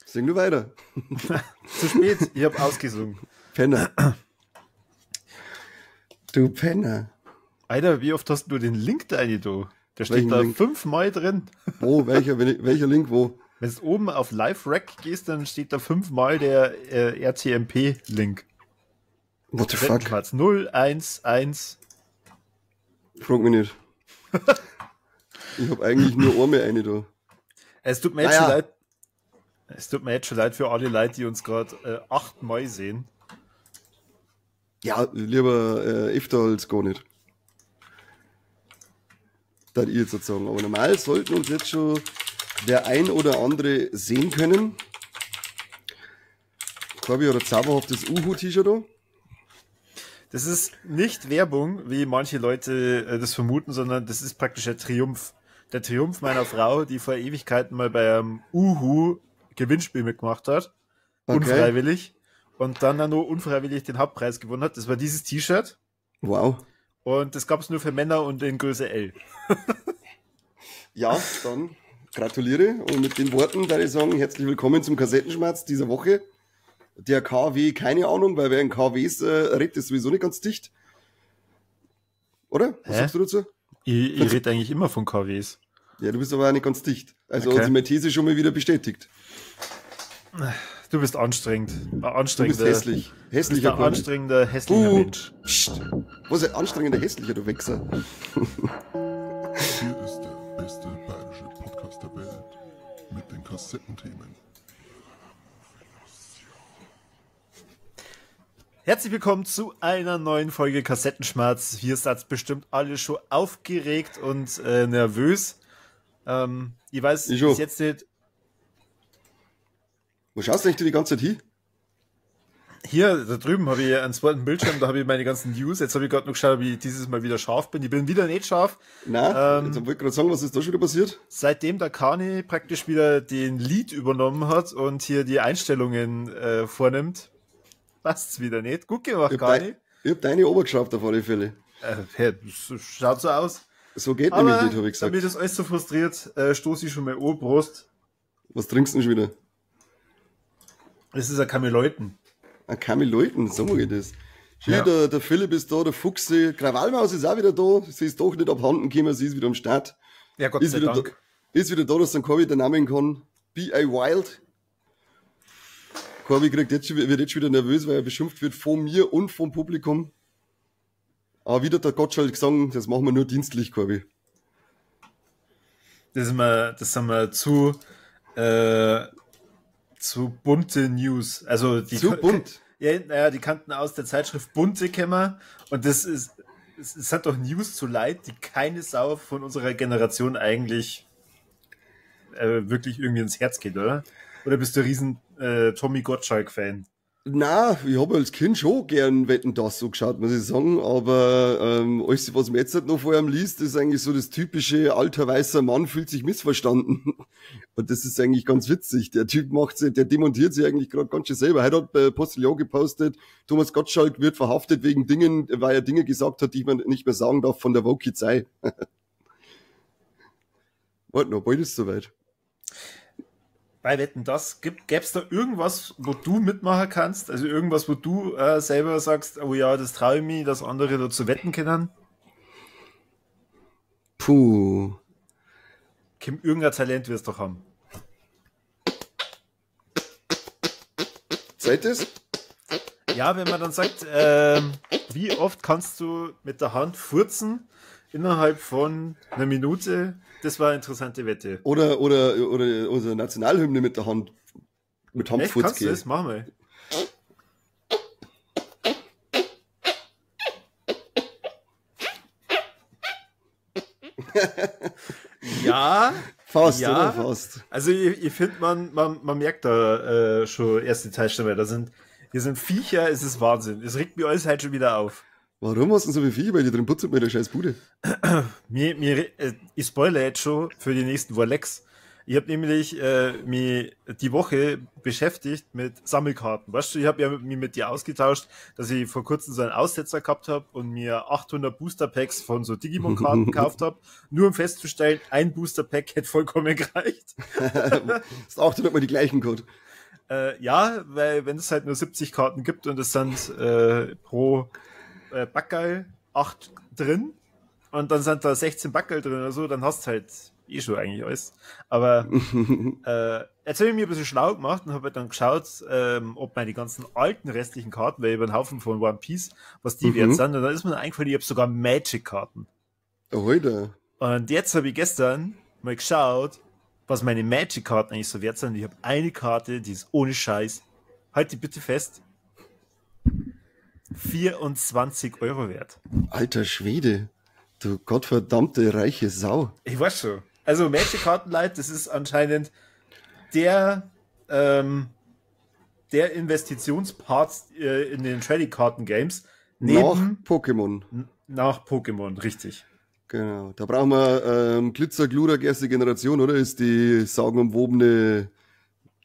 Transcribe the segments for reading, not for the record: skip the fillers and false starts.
Sing du weiter. Zu spät, ich hab ausgesungen. Penner. Du Penner. Alter, wie oft hast du den Link da rein, du? Der steht Welchen da Link? 5-mal drin. Wo? Welcher Link wo? Wenn du oben auf Live-Rec gehst, dann steht da 5-mal der RTMP-Link. What the fuck? Platz 0, 1, 1. Frag mich nicht. Ich hab eigentlich nur einmal eine da. Es tut mir jetzt schon leid. Es tut mir jetzt schon leid für alle Leute, die uns grad 8-mal sehen. Ja, lieber öfter als gar nicht. Da ich jetzt sagen. Aber normal sollten uns jetzt schon der ein oder andere sehen können. Corby hat ein zauberhaftes Uhu-T-Shirt da. Das ist nicht Werbung, wie manche Leute das vermuten, sondern das ist praktisch der Triumph. Der Triumph meiner Frau, die vor Ewigkeiten mal bei einem Uhu-Gewinnspiel mitgemacht hat. Okay. Unfreiwillig. Und dann nur unfreiwillig den Hauptpreis gewonnen hat. Das war dieses T-Shirt. Wow. Und das gab's nur für Männer und in Größe L. Ja, dann gratuliere. Und mit den Worten würde ich sagen, herzlich willkommen zum Kassettenschmerz dieser Woche. Der KW, keine Ahnung, weil wer in K Ws redet, ist sowieso nicht ganz dicht. Oder? Was Hä? sagst du dazu? Ich rede eigentlich immer von K Ws. Ja, du bist aber auch nicht ganz dicht. Also Okay. hat sich meine These schon mal wieder bestätigt. Du bist anstrengend. Ein Du bist anstrengender, hässlich. Hässlicher Du bist ein Corby. anstrengender, hässlicher Mensch. Psst. Was ist ein anstrengender, hässlicher, du Wichser? Hier ist der beste bayerische Podcast der Welt mit den Kassettenthemen. Herzlich willkommen zu einer neuen Folge Kassettenschmerz. Hier seid bestimmt alle schon aufgeregt und nervös. Ich weiß Ich schon. bis jetzt nicht. Wo schaust du eigentlich die ganze Zeit hin? Hier, da drüben habe ich einen zweiten Bildschirm, da habe ich meine ganzen News. Jetzt habe ich gerade noch geschaut, ob ich dieses Mal wieder scharf bin. Ich bin wieder nicht scharf. Nein, jetzt wollte ich gerade sagen, was ist da schon wieder passiert? Seitdem der Kani praktisch wieder den Lead übernommen hat und hier die Einstellungen vornimmt, passt's wieder nicht. Gut gemacht, Ich Kani. hab deine obergeschraubt auf alle Fälle. Hey, das schaut so aus. So geht Aber nämlich nicht, hab ich gesagt. Damit das alles so frustriert, stoße ich schon mal an, Prost. Was trinkst du denn schon wieder? Das ist ein Kameläuten. Ein Kameläuten, so mag ich das. Schön, Ja. der Philipp ist da, der Fuchsi, Krawallmaus ist auch wieder da. Sie ist doch nicht abhanden gekommen, sie ist wieder am Start. Ja, Gott Ist sei wieder Dank. Da, ist wieder da, dass dann Corby den Namen kann. Be a Wild. Corby kriegt jetzt schon, wird jetzt schon wieder nervös, weil er beschimpft wird von mir und vom Publikum. Aber wieder der Gottschalk gesagt, das machen wir nur dienstlich, Corby. Das sind wir zu bunte News. Also die Zu bunt? Ja, naja, die kannten aus der Zeitschrift Bunte Kämmer. Und das ist, es sind doch News zu leid, die keine Sau von unserer Generation eigentlich wirklich irgendwie ins Herz geht, oder? Oder bist du ein riesen Tommy Gottschalk-Fan? Na, ich hab als Kind schon gern Wetten, dass so geschaut, muss ich sagen. Aber alles, was man jetzt halt noch vor ihm liest, ist eigentlich so das typische alter weißer Mann fühlt sich missverstanden. Und das ist eigentlich ganz witzig. Der Typ macht sich, der demontiert sich eigentlich grad ganz schön selber. Heute hat Postillon gepostet, Thomas Gottschalk wird verhaftet wegen Dingen, weil er Dinge gesagt hat, die man nicht mehr sagen darf von der Woke-Zei. Warte noch, bald ist es soweit. Bei Wetten, das gäb's da irgendwas, wo du mitmachen kannst? Also irgendwas, wo du selber sagst, oh ja, das traue ich mir, dass andere dazu wetten können? Puh. Kim, irgendein Talent wirst du doch haben. Seid es? Ja, wenn man dann sagt, wie oft kannst du mit der Hand furzen innerhalb von einer Minute? Das war eine interessante Wette. Oder unsere Nationalhymne mit der Hand, mit Echt? Handfurz Kannst du gehen. das? Machen wir. Ja. Fast, Ja. oder? Fast. Also ich find, man merkt da schon erste Teilstelle. Hier sind Viecher, es ist Wahnsinn. Es regt mir alles halt schon wieder auf. Warum hast du denn so viele Viecher bei dir drin? Putzt mir der scheiß Bude. Ich spoilere jetzt schon für die nächsten Warlecks. Ich hab nämlich mich die Woche beschäftigt mit Sammelkarten. Weißt du, ich hab ja mich mit dir ausgetauscht, dass ich vor kurzem so einen Aussetzer gehabt hab und mir 800 Booster Packs von so Digimon-Karten gekauft hab, nur um festzustellen, ein Booster Pack hätte vollkommen gereicht. Das ist 800 mal die gleichen Code. Ja, weil wenn es halt nur 70 Karten gibt und es sind pro Backerl 8 drin und dann sind da 16 Backerl drin oder so, dann hast du halt eh schon eigentlich alles. Aber jetzt habe ich mir ein bisschen schlau gemacht und habe halt dann geschaut, ob meine ganzen alten restlichen Karten, weil ich habe einen Haufen von One Piece, was die wert sind. Und dann ist mir dann eingefallen, ich habe sogar Magic-Karten. Alter. Und jetzt habe ich gestern mal geschaut, was meine Magic-Karten eigentlich so wert sind. Ich habe eine Karte, die ist ohne Scheiß. Halt die bitte fest. 24 Euro wert. Alter Schwede. Du gottverdammte reiche Sau. Ich weiß schon. Also Magic-Karten, Leute, das ist anscheinend der Investitionspart in den Trading-Karten-Games. Nach Pokémon. Nach Pokémon, richtig. Genau, da brauchen wir Glitzer, Glurak, erste Generation, oder? Ist die sagenumwobene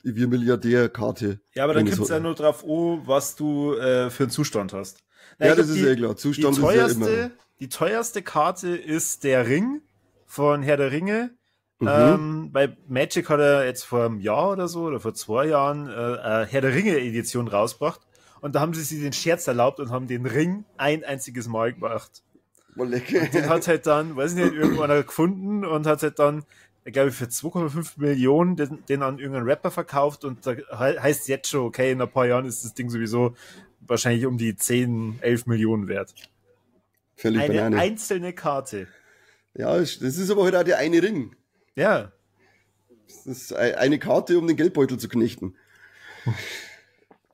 Wir-Milliardär-Karte. Ja, aber dann kommt es ja nur drauf an, was du für einen Zustand hast. Na, ja, das ist ja klar. Zustand ist ja immer. Die teuerste Karte ist der Ring von Herr der Ringe. Mhm. Bei Magic hat er jetzt vor einem Jahr oder so, oder vor 2 Jahren, Herr der Ringe-Edition rausgebracht. Und da haben sie sich den Scherz erlaubt und haben den Ring ein einziges Mal gemacht. Und den hat halt dann, weiß ich nicht, irgendwann gefunden und hat halt dann, glaube ich, für 2,5 Millionen den an irgendeinen Rapper verkauft und da heißt es jetzt schon, okay, in ein paar Jahren ist das Ding sowieso wahrscheinlich um die 10, 11 Millionen wert. Völlig eine Banane. Einzelne Karte. Ja, das ist aber halt auch der eine Ring. Ja. Das ist eine Karte, um den Geldbeutel zu knechten.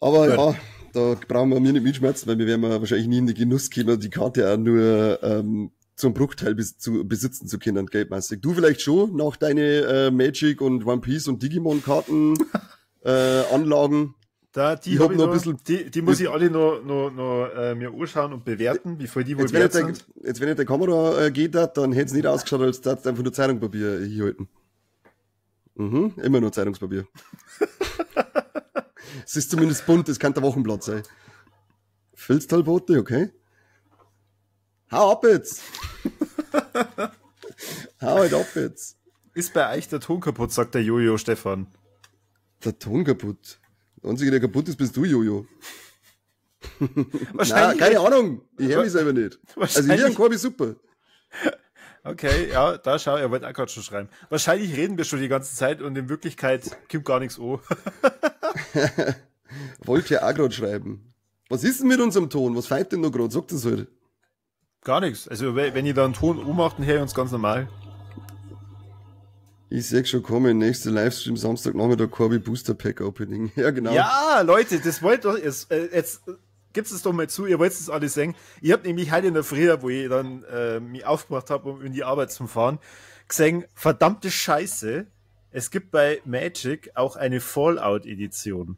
Aber gut. Ja, da brauchen wir mir nicht mitschmerzen, weil wir werden wahrscheinlich nie in den Genuss kommen, die Karte auch nur zum Bruchteil besitzen zu können, geldmäßig. Du vielleicht schon, nach deine Magic und One Piece und Digimon-Karten Anlagen. Da, die hab ich noch ein bisschen, die muss ich alle noch mir anschauen und bewerten, bevor die wohl wert sind. Jetzt, wenn nicht der Kamera geht, dann hätte es nicht ausgeschaut, als hättest du einfach nur Zeitungspapier hier halten. Mhm, immer nur Zeitungspapier. Es ist zumindest bunt, das kann der Wochenblatt sein. Filztalbote, okay. Hau ab jetzt! Hau halt ab jetzt! Ist bei euch der Ton kaputt, sagt der Jojo Stefan. Der Ton kaputt? Der Einzige, der kaputt ist, bist du, Jojo. Nein, keine Ahnung. Ich höre mich selber nicht. Also hier am Korbi super. Okay, ja, da schau, er wollte auch gerade schon schreiben. Wahrscheinlich reden wir schon die ganze Zeit und in Wirklichkeit kommt gar nichts an. Wollte ja auch gerade schreiben. Was ist denn mit unserem Ton? Was feiert denn noch gerade? Sagt das halt. Gar nichts. Also wenn ihr da einen Ton ummacht, dann höre ich uns ganz normal. Ich sehe schon kommen, nächste Livestream Samstagnachmittag Corby Booster Pack Opening. Ja, genau. Ja, Leute, das wollt doch jetzt gibt's es doch mal zu, ihr wollt es alle sehen. Ich hab nämlich heute in der Früh, wo ich dann mich aufgemacht habe, um in die Arbeit zu fahren, gesehen, verdammte Scheiße, es gibt bei Magic auch eine Fallout-Edition.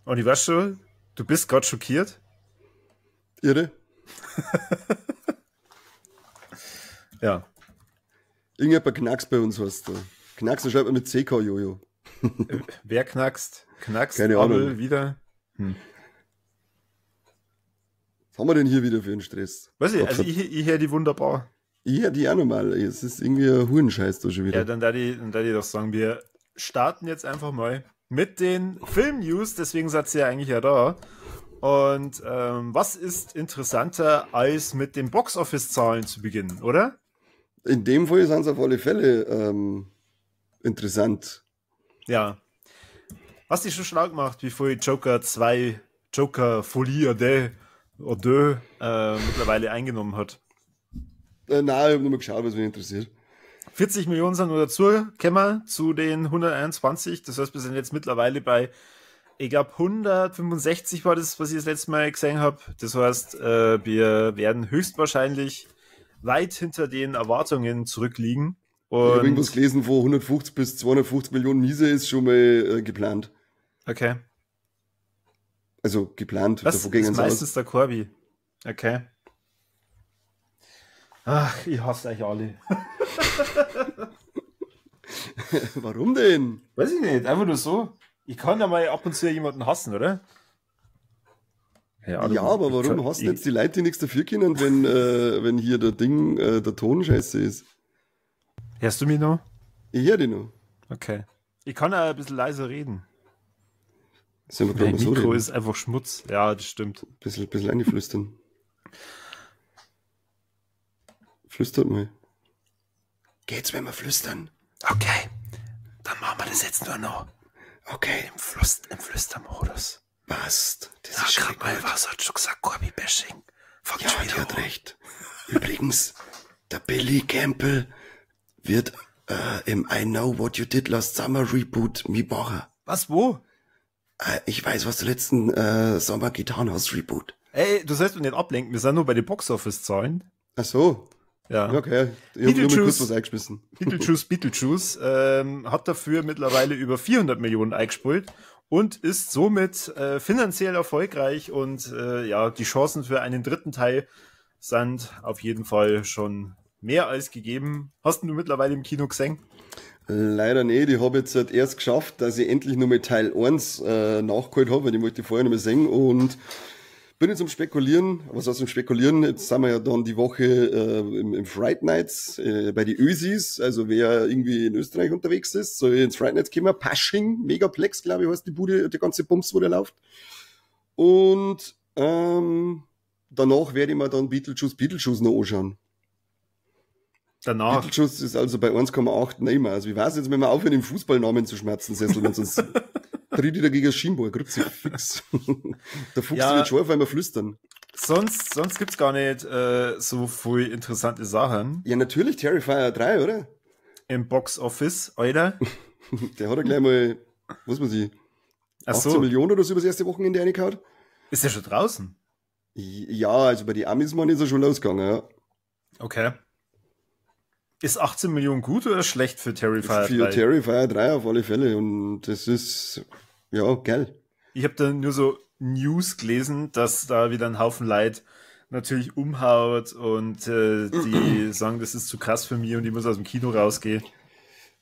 Und ich weiß schon, du bist gerade schockiert. Irre. Ja. Irgendjemand knackst bei uns, hast du. Knackst, schreibt man mit CK, Jojo. Wer knackst? Knackst Keine Ahnung. Wieder? Hm. Was haben wir denn hier wieder für einen Stress? Weiß ich, also ich höre die wunderbar. Ich höre die auch nochmal. Es ist irgendwie ein Hurenscheiß da schon wieder. Ja, dann darf ich doch sagen, wir starten jetzt einfach mal mit den Film-News, deswegen seid ihr ja eigentlich ja da. Und was ist interessanter, als mit den Box-Office-Zahlen zu beginnen, oder? In dem Fall sind es auf alle Fälle interessant. Ja. Hast du dich schon schlau gemacht, wie viel Joker 2, Joker Folie à deux, mittlerweile eingenommen hat? Nein, ich habe nur mal geschaut, was mich interessiert. 40 Millionen sind nur dazu gekommen zu den 121. Das heißt, wir sind jetzt mittlerweile bei, ich glaube, 165 war das, was ich das letzte Mal gesehen habe. Das heißt, wir werden höchstwahrscheinlich weit hinter den Erwartungen zurückliegen. Und ich habe irgendwas gelesen, wo 150 bis 250 Millionen Miese ist schon mal geplant. Okay. Also geplant. Das ist meistens der Corby. Okay. Ach, ich hasse euch alle. Warum denn? Weiß ich nicht, einfach nur so. Ich kann ja mal ab und zu jemanden hassen, oder? Ja, aber warum hassen jetzt die Leute, die nichts dafür können, wenn hier der Ding, der Ton scheiße ist? Hörst du mich noch? Ich höre dich noch. Okay. Ich kann ja ein bisschen leiser reden. Sollen wir Mein mal so Mikro reden? ist einfach Schmutz. Ja, das stimmt. Bisschen einflüstern. Flüstert mal. Geht's, wenn wir flüstern? Okay, dann machen wir das jetzt nur noch. Okay. Im Flüstermodus. Passt. Das ist schon grad mal gut. was hat schon gesagt, Corby-Bashing. Fangt Ja, schon die wieder hat an. recht. Übrigens, der Billy Campbell wird im I Know What You Did Last Summer Reboot mitmachen. Was, wo? Ich weiß, was du letzten Sommer getan hast, Reboot. Ey, du sollst mich nicht ablenken, wir sind nur bei den Box-Office-Zahlen. Ach so. Ja. Okay. Ich hab nur mal Beetlejuice. kurz was eingeschmissen. Beetlejuice, Beetlejuice hat dafür mittlerweile über 400 Millionen eingespielt und ist somit finanziell erfolgreich und ja, die Chancen für einen dritten Teil sind auf jeden Fall schon mehr als gegeben. Hast du mittlerweile im Kino gesehen? Leider nicht. Ich habe jetzt halt erst geschafft, dass ich endlich nur mit Teil 1 nachgeholt habe, weil ich wollte vorher noch mal sehen und bin jetzt am Spekulieren. Was heißt am Spekulieren? Jetzt sind wir ja dann die Woche im Fright Nights bei die Ösis. Also wer irgendwie in Österreich unterwegs ist, soll ins Fright Nights kommen. Pasching, Megaplex, glaube ich, heißt die Bude, die ganze Bums, wo der läuft. Und danach werde ich mir dann Beetlejuice noch anschauen. Danach. Beetlejuice ist also bei 1,8 nicht mehr. Also ich weiß jetzt, wenn wir aufhören, den Fußballnamen zu schmerzen, Sessel, wenn sonst tritt ich dagegen das Schienbein, grüezi fix. Der Fuchs Ja. wird scharf, weil wir flüstern. Sonst gibt's gar nicht so viel interessante Sachen Ja, natürlich Terrifier 3, oder? im Box Office, Alter. Der hat ja gleich mal, was weiß ich, Ach 18 so, Millionen oder so über das erste Wochenende reingehauen. ist der schon draußen? Ja, also bei den Amis, man, ist er schon losgegangen, ja. Okay. Ist 18 Millionen gut oder schlecht für Terrifier Für 3? Terrifier 3 auf alle Fälle und das ist, ja, geil. Ich habe da nur so News gelesen, dass da wieder ein Haufen Leid natürlich umhaut und die sagen, das ist zu krass für mich und ich muss aus dem Kino rausgehen.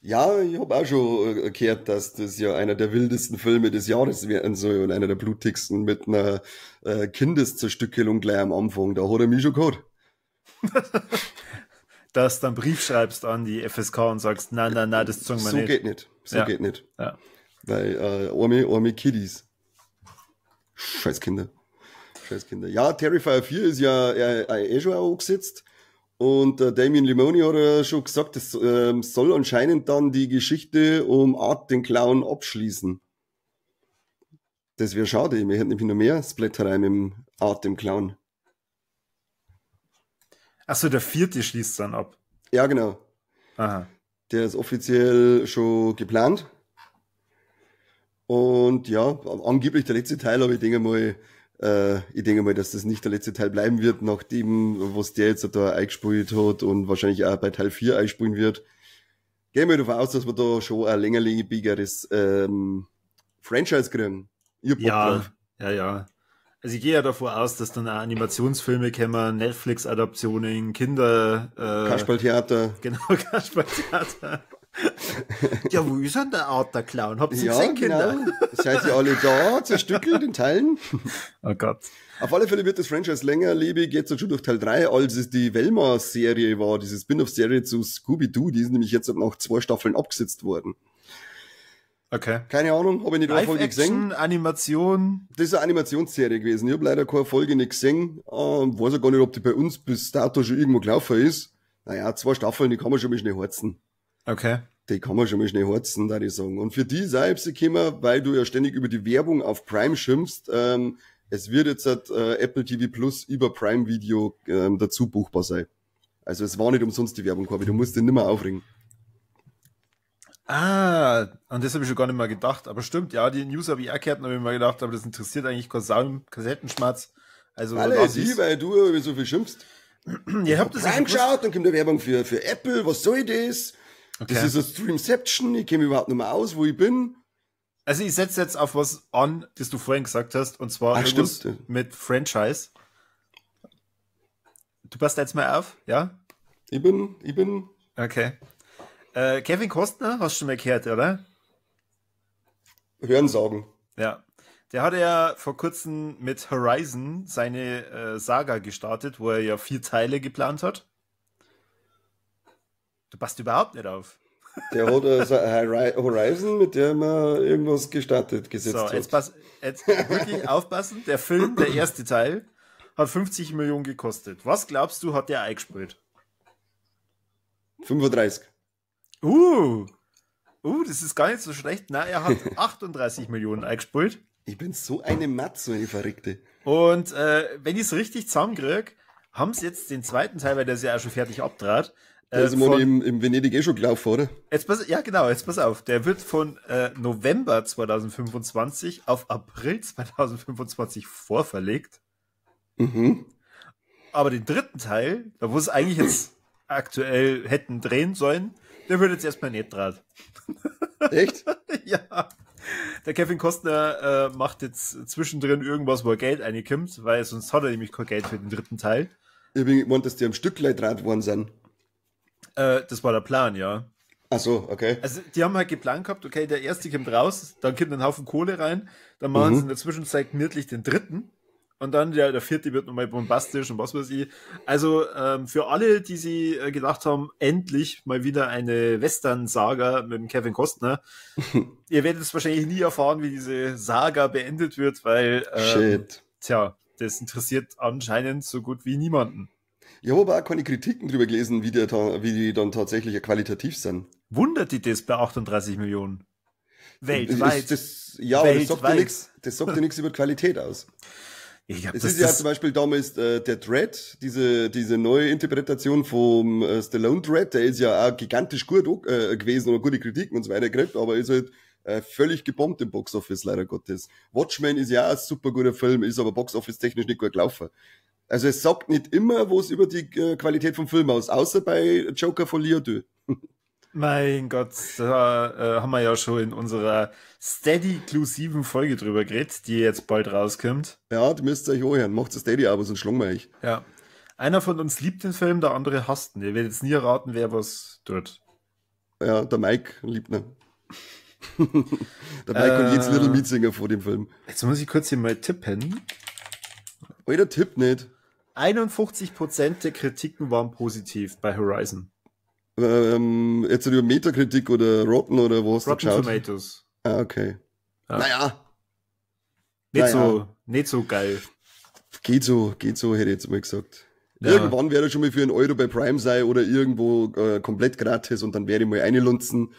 Ja, ich habe auch schon gehört, dass das ja einer der wildesten Filme des Jahres werden soll und einer der blutigsten mit einer Kindeszerstückelung gleich am Anfang. Da hat er mich schon gehabt. Dass du dann einen Brief schreibst an die FSK und sagst, na, na, na, das zeigen wir So nicht. geht nicht. So Ja. geht nicht. Ja. Weil arme Kiddies. Scheiß Kinder. Scheiß Kinder. Ja, Terrifier 4 ist ja eh schon auch angesetzt. Und Damien Limoni hat ja schon gesagt, das soll anscheinend dann die Geschichte um Art den Clown abschließen. Das wäre schade. Wir hätten nämlich noch mehr Splatterei mit dem Art dem Clown. Achso, der vierte schließt dann ab. Ja, genau. Aha. Der ist offiziell schon geplant. Und ja, angeblich der letzte Teil, aber ich denke mal, dass das nicht der letzte Teil bleiben wird, nach dem, was der jetzt da eingespielt hat und wahrscheinlich auch bei Teil 4 einspielen wird. Gehen wir davon aus, dass wir da schon ein längerlebigeres Franchise kriegen. Ich hab Bock Ja, drauf. ja, ja. Also ich gehe ja davor aus, dass dann auch Animationsfilme kämen, Netflix-Adaptionen, Kinder... Kasperltheater. Genau, Kasperltheater. Ja, wo ist denn der Art der Clown? Habt ihr Ja, gesehen, Kinder? genau. Seid ihr alle da, zerstückelt in Teilen? Oh Gott. Auf alle Fälle wird das Franchise längerlebig, jetzt schon durch Teil 3, als es die Velma-Serie war, diese Spin-off-Serie zu Scooby-Doo, die ist nämlich jetzt nach 2 Staffeln abgesetzt worden. Okay. Keine Ahnung, habe ich nicht eine Folge gesehen. Live-Action, Animation. Das ist eine Animationsserie gewesen. Ich habe leider keine Folge nicht gesehen. Weiß auch gar nicht, ob die bei uns bis dato schon irgendwo gelaufen ist. Naja, 2 Staffeln, die kann man schon mal schnell heizen. Okay. Die kann man schon mal schnell heizen, da ich sagen. Und für die sei ich gekommen, weil du ja ständig über die Werbung auf Prime schimpfst. Es wird jetzt halt, Apple TV Plus über Prime Video dazu buchbar sein. Also es war nicht umsonst die Werbung, Corby. Du musst dich nimmer aufregen. Ah, und das habe ich schon gar nicht mehr gedacht. Aber stimmt, ja, die News habe ich auch gehört und habe ich mir gedacht, aber das interessiert eigentlich keinen Sau im Kassettenschmerz. Also, Alle, lass sie, ich's. weil du über so viel schimpfst. Ihr habt das Prime ja gewusst. geschaut, dann kommt eine Werbung für Apple, was soll das? Okay. Das ist ein Streamception, ich kenne mich überhaupt nicht mehr aus, wo ich bin. Also ich setze jetzt auf was an, das du vorhin gesagt hast, und zwar Ach, irgendwas stimmt. mit Franchise. Du passt jetzt mal auf, ja? Ich bin. Okay. Kevin Costner, hast du schon mal gehört, oder? Hören sagen. Ja. Der hatte ja vor kurzem mit Horizon seine Saga gestartet, wo er ja 4 Teile geplant hat. Du passt überhaupt nicht auf. Der hat also Horizon, mit der man irgendwas gestartet, gesetzt so, hat. Jetzt wirklich aufpassen. Der Film, der erste Teil, hat 50 Millionen gekostet. Was glaubst du, hat der eingespielt? 35. Das ist gar nicht so schlecht. Na, er hat 38 Millionen eingespielt. Ich bin so eine Matze, so eine Verrückte. Und wenn ich es richtig zusammenkrieg, haben sie jetzt den zweiten Teil, weil der ist ja auch schon fertig abtrat. Der ist immer im Venedig eh schon gelaufen, oder? Jetzt pass auf. Der wird von November 2025 auf April 2025 vorverlegt. Mhm. Aber den dritten Teil, da wo es eigentlich jetzt aktuell hätten drehen sollen, der wird jetzt erstmal nicht draht. Echt? Ja. Der Kevin Costner macht jetzt zwischendrin irgendwas, wo er Geld reinkommt, weil sonst hat er nämlich kein Geld für den dritten Teil. Ich bin gemeint, dass die am Stück gleich draht worden sind. Das war der Plan, ja. Ach so, okay. Also die haben halt geplant gehabt, okay, der erste kommt raus, dann kommt ein Haufen Kohle rein, dann machen sie in der Zwischenzeit gemütlich den dritten und dann der vierte wird nochmal bombastisch und was weiß ich. Also für alle, die sich gedacht haben, endlich mal wieder eine Western-Saga mit dem Kevin Costner. Ihr werdet es wahrscheinlich nie erfahren, wie diese Saga beendet wird, weil Shit. Tja, das interessiert anscheinend so gut wie niemanden. Ich habe aber auch keine Kritiken drüber gelesen, wie die dann tatsächlich qualitativ sind. Wundert dich das bei 38 Millionen? Weltweit. Ja, aber das sagt ja nichts, das sagt ja nichts über Qualität aus. Ich glaub, es ist ja zum Beispiel damals der Dredd, diese neue Interpretation vom Stallone Dredd, der ist ja auch gigantisch gut gewesen und gute Kritiken und so weiter gekriegt, aber ist halt völlig gebombt im Boxoffice, leider Gottes. Watchmen ist ja auch ein super guter Film, ist aber Boxoffice-technisch nicht gut gelaufen. Also es sagt nicht immer, wo es über die Qualität vom Film aus, außer bei Joker Folie à Deux. Mein Gott, da haben wir ja schon in unserer Steady-inklusiven Folge drüber geredet, die jetzt bald rauskommt. Ja, die müsst ihr euch anhören. Macht das Steady-Abo, sonst schlagen wir euch. Ja. Einer von uns liebt den Film, der andere hasst ihn. Ihr werdet jetzt nie erraten, wer was tut. Ja, der Mike liebt ihn. Der Mike und jetzt Little Meat vor dem Film. Jetzt muss ich kurz hier mal tippen. Alter, tipp nicht. 51% der Kritiken waren positiv bei Horizon. Jetzt über Metakritik oder Rotten oder wo hast du geschaut? Rotten Tomatoes. Ah, okay. Ja. Naja. Nicht so geil. Geht so, hätte ich jetzt mal gesagt. Ja. Irgendwann werde ich schon mal für 1 Euro bei Prime sein oder irgendwo komplett gratis und dann werde ich mal reinlunzen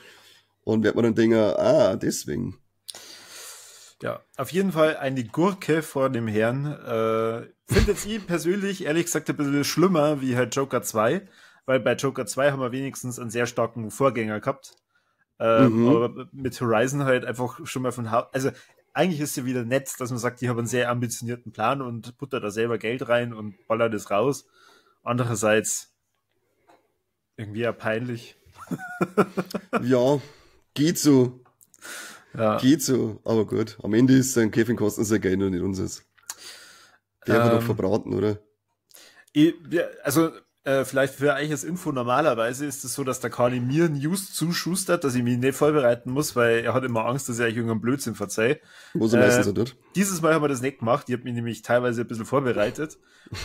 und werde mir dann denken, deswegen. Ja, auf jeden Fall eine Gurke vor dem Herrn. Findet ich persönlich, ehrlich gesagt, ein bisschen schlimmer wie halt Joker 2, weil bei Joker 2 haben wir wenigstens einen sehr starken Vorgänger gehabt. Aber mit Horizon halt einfach schon mal von also eigentlich ist ja wieder nett, dass man sagt, ich habe einen sehr ambitionierten Plan und butter da selber Geld rein und baller das raus. Andererseits irgendwie ja peinlich. Ja, geht so. Ja. Geht so, aber gut. Am Ende ist sein Kevin Costner sein Geld und nicht unseres. Der wird doch verbraten, oder? Vielleicht für euch als Info, normalerweise ist es so, dass der Kali mir News zuschustert, dass ich mich nicht vorbereiten muss, weil er hat immer Angst, dass ich euch irgendeinen Blödsinn verzeihe. Was er meistens so tut. Dieses Mal haben wir das nicht gemacht. Ich habe mich nämlich teilweise ein bisschen vorbereitet.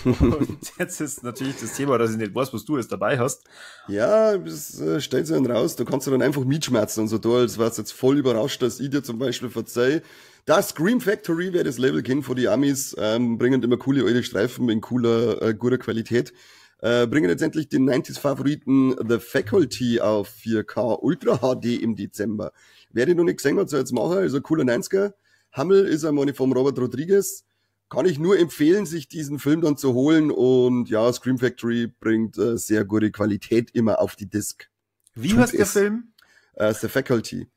Und jetzt ist natürlich das Thema, dass ich nicht weiß, was du jetzt dabei hast. Ja, das stellt sich dann raus. Du kannst dann einfach mitschmerzen und so tun, als wärst du jetzt voll überrascht, dass ich dir zum Beispiel verzeih. Das Scream Factory, wer das Label kennt von die Amis, bringen immer coole alte Streifen in cooler, guter Qualität. Bringen jetzt endlich den 90s-Favoriten The Faculty auf 4K Ultra HD im Dezember. Wer den noch nicht gesehen hat, soll jetzt machen. Ist ein cooler 90er. Hammel ist einmal vom Robert Rodriguez. Kann ich nur empfehlen, sich diesen Film dann zu holen. Und ja, Scream Factory bringt sehr gute Qualität immer auf die Disc. Wie heißt der Film? The Faculty.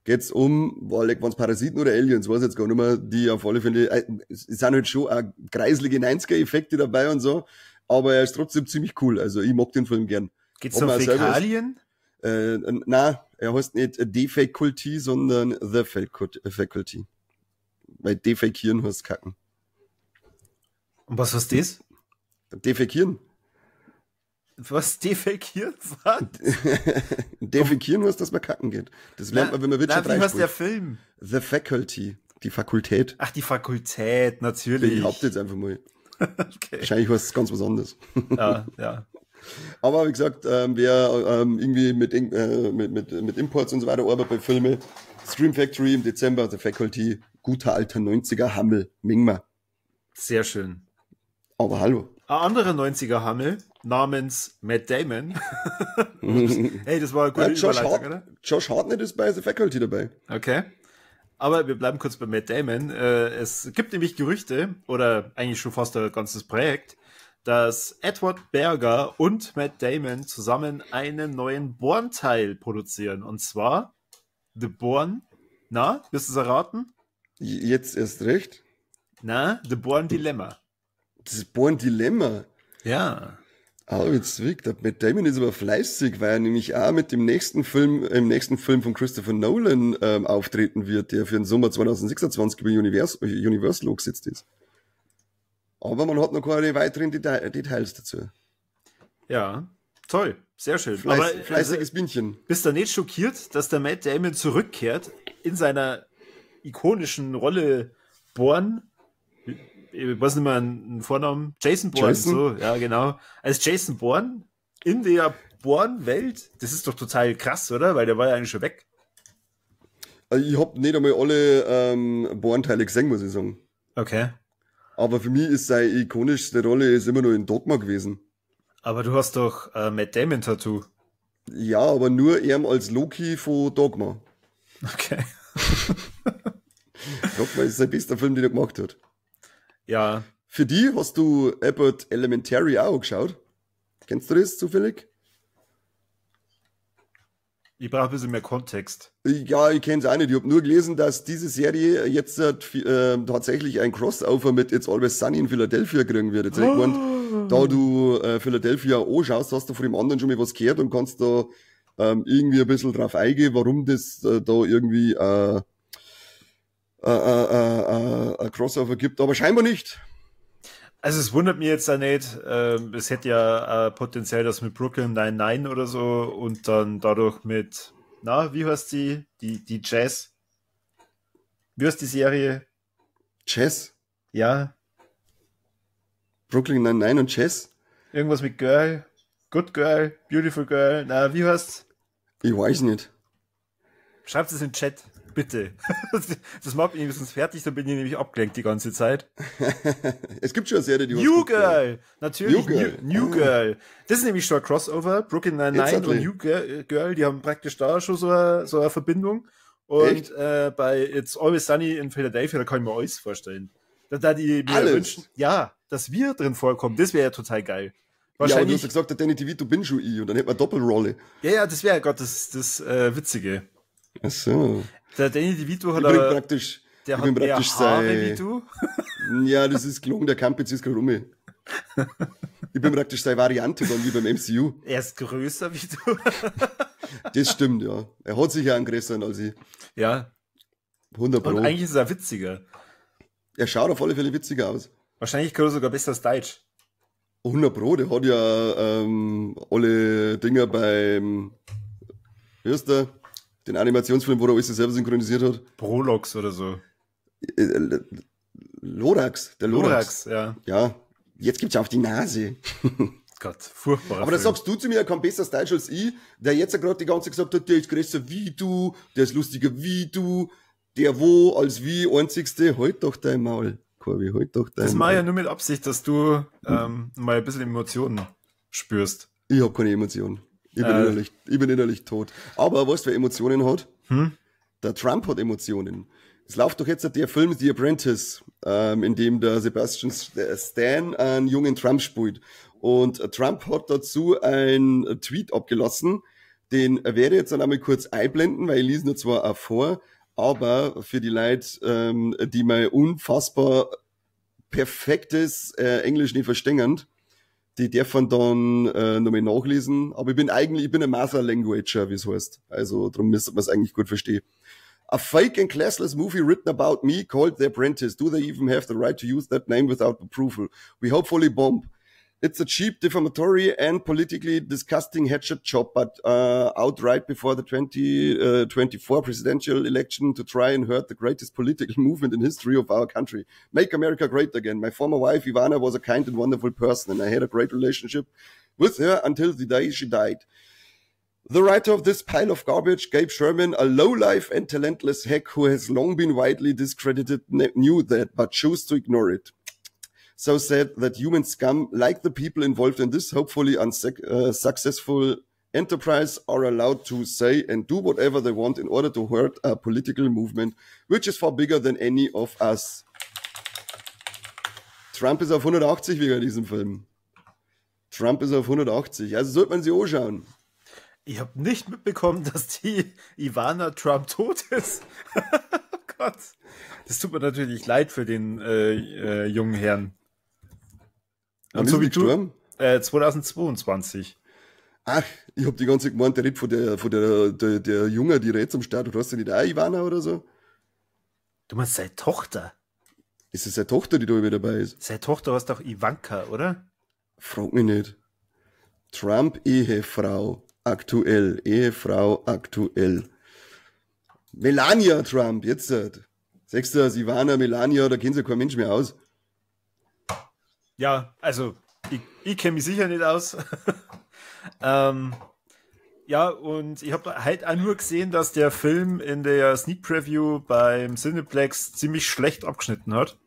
Geht's um, waren's Parasiten oder Aliens, weiß ich jetzt gar nicht mehr, die auf alle Fälle, es sind halt schon auch kreiselige 90er-Effekte dabei und so. Aber er ist trotzdem ziemlich cool. Also ich mag den Film gern. Geht's um Fäkalien? Nein, er heißt nicht Defäkulty, sondern The Faculty. Weil Defäkieren heißt Kacken. Und was heißt das? Defäkieren. Was? Defäkieren? Was? Defäkieren heißt, dass man kacken geht. Das lernt man, wenn man Witcher 3 spielt. Wie heißt der Film? The Faculty. Die Fakultät. Ach, die Fakultät, natürlich. Ich behaupte jetzt einfach mal. Okay. Wahrscheinlich war es ganz was anderes. Ja, ja. Aber wie gesagt, wer irgendwie mit Imports und so weiter arbeitet bei Filmen, Scream Factory im Dezember, The Faculty, guter alter 90er Hammel, Mingma. Sehr schön. Aber hallo. Ein anderer 90er Hammel namens Matt Damon. Hey, das war eine gute Ja, Josh, Überleitung, oder? Josh Hartnett ist bei The Faculty dabei. Okay. Aber wir bleiben kurz bei Matt Damon. Es gibt nämlich Gerüchte, oder eigentlich schon fast ein ganzes Projekt, dass Edward Berger und Matt Damon zusammen einen neuen Bourne-Teil produzieren. Und zwar The Bourne. Na, wirst du es erraten? Jetzt erst recht. Na, The Bourne Dilemma. Das Bourne Dilemma. Ja. Ah, jetzt wirkt. Der Matt Damon ist aber fleißig, weil er nämlich auch mit dem nächsten Film, im nächsten Film von Christopher Nolan auftreten wird, der für den Sommer 2026 über Universal angesetzt ist. Aber man hat noch keine weiteren Details dazu. Ja, toll, sehr schön. Aber, Fleißiges also, Bienchen. Bist du nicht schockiert, dass der Matt Damon zurückkehrt in seiner ikonischen Rolle Bourne? Ich weiß nicht mehr einen Vornamen. Jason Bourne, Jason? So, ja, genau. Als Jason Bourne in der Bourne-Welt, das ist doch total krass, oder? Weil der war ja eigentlich schon weg. Also ich hab nicht einmal alle Bourne-Teile gesehen, muss ich sagen. Okay. Aber für mich ist seine ikonischste Rolle ist immer nur in Dogma gewesen. Aber du hast doch Matt Damon-Tattoo. Ja, aber nur ihm als Loki von Dogma. Okay. Dogma ist sein bester Film, den er gemacht hat. Ja. Für die hast du Abbott Elementary auch geschaut. Kennst du das zufällig? Ich brauche ein bisschen mehr Kontext. Ja, ich kenn's auch nicht. Ich hab nur gelesen, dass diese Serie jetzt tatsächlich ein Crossover mit It's Always Sunny in Philadelphia kriegen wird. Jetzt hab ich gemeint, da du Philadelphia anschaust, hast du von dem anderen schon mal was gehört und kannst da irgendwie ein bisschen drauf eingehen, warum das da irgendwie ein Crossover gibt, aber scheinbar nicht. Also es wundert mich jetzt da nicht. Es hätte ja potenziell das mit Brooklyn 99 oder so und dann dadurch mit, na, wie heißt die? Die Jazz? Wie heißt die Serie? Jazz? Ja. Brooklyn 99 und Jazz? Irgendwas mit Girl, Good Girl, Beautiful Girl, na, wie heißt's? Ich weiß nicht. Schreibt es in den Chat. Bitte. Das macht mich wenigstens fertig, dann bin ich nämlich abgelenkt die ganze Zeit. Es gibt schon eine Serie, die New Girl! Natürlich, New Girl. New Girl. Das ist nämlich schon ein Crossover. Brooklyn Nine-Nine und New Girl, die haben praktisch da schon so eine Verbindung. Und bei It's Always Sunny in Philadelphia, da kann ich mir alles vorstellen. Da die mir alles wünschen, ja, dass wir drin vorkommen, das wäre ja total geil. Ja, aber du hast ja gesagt, der Danny DeVito bin schon ich und dann hätten wir Doppelrolle. Ja, ja, das wäre ja gerade das Witzige. Ach so. Der Danny DeVito hat ich bin praktisch, der ich hat bin praktisch mehr Haare wie du. Ja, das ist gelogen, der Kampitz ist gerade um mich. Ich bin praktisch seine Variante dann wie beim MCU. Er ist größer wie du. Das stimmt, ja. Er hat sicher einen größeren als ich. Ja. 100 Pro. Und eigentlich ist er witziger. Er schaut auf alle Fälle witziger aus. Wahrscheinlich kann er sogar besser als Deutsch. 100 Pro, der hat ja alle Dinger beim, wie heißt der? Den Animationsfilm, wo er alles selber synchronisiert hat. Prolox oder so. Lorax, der Lorax. Lorax, ja. Ja, jetzt gibt's auf die Nase. Gott, furchtbar. Aber das sagst du zu mir, er kann besser Deutsch als ich, der jetzt gerade die ganze Zeit gesagt hat, der ist größer wie du, der ist lustiger wie du, der wo als wie einzigste, halt doch dein Maul, Corby, halt doch dein Das mache Maul. ich ja nur mit Absicht, dass du mal ein bisschen Emotionen spürst. Ich hab keine Emotionen. Ich bin innerlich tot. Aber weißt du, wer Emotionen hat? Hm? Der Trump hat Emotionen. Es läuft doch jetzt der Film The Apprentice, in dem der Sebastian Stan einen jungen Trump spielt. Und Trump hat dazu einen Tweet abgelassen, den werde ich jetzt dann einmal kurz einblenden, weil ich lese nur zwar auch vor, aber für die Leute, die mein unfassbar perfektes Englisch nicht verstehen, die dürfen dann nochmal nachlesen. Aber ich bin ein Mother Languager, wie es heißt. Also darum müsste man es eigentlich gut verstehen. A fake and classless movie written about me called The Apprentice. Do they even have the right to use that name without approval? We hopefully bomb. It's a cheap, defamatory and politically disgusting hatchet job, but out right before the 2024 presidential election to try and hurt the greatest political movement in history of our country. Make America great again. My former wife, Ivana, was a kind and wonderful person, and I had a great relationship with her until the day she died. The writer of this pile of garbage, Gabe Sherman, a lowlife and talentless hack who has long been widely discredited, knew that, but chose to ignore it. So sad that human scum, like the people involved in this hopefully unsuccessful enterprise, are allowed to say and do whatever they want in order to hurt a political movement, which is far bigger than any of us. Trump ist auf 180 wegen diesem Film. Trump ist auf 180. Also sollte man sich anschauen. Ich habe nicht mitbekommen, dass die Ivana Trump tot ist. Oh Gott. Das tut mir natürlich leid für den jungen Herrn. Und so wie du, 2022. Ach, ich hab die ganze Zeit gemeint, der redet von der Junge, die redet zum Start. Du hast ja nicht auch Ivana oder so? Du meinst seine Tochter? Ist es seine Tochter, die da immer dabei ist? Seine Tochter heißt doch Ivanka, oder? Frag mich nicht. Trump Ehefrau aktuell. Ehefrau aktuell. Melania Trump, jetzt. Sagst du das, Ivana, Melania, da kennt sich kein Mensch mehr aus. Ja, also ich kenne mich sicher nicht aus. Ja, und ich habe halt auch nur gesehen, dass der Film in der Sneak Preview beim Cineplex ziemlich schlecht abgeschnitten hat.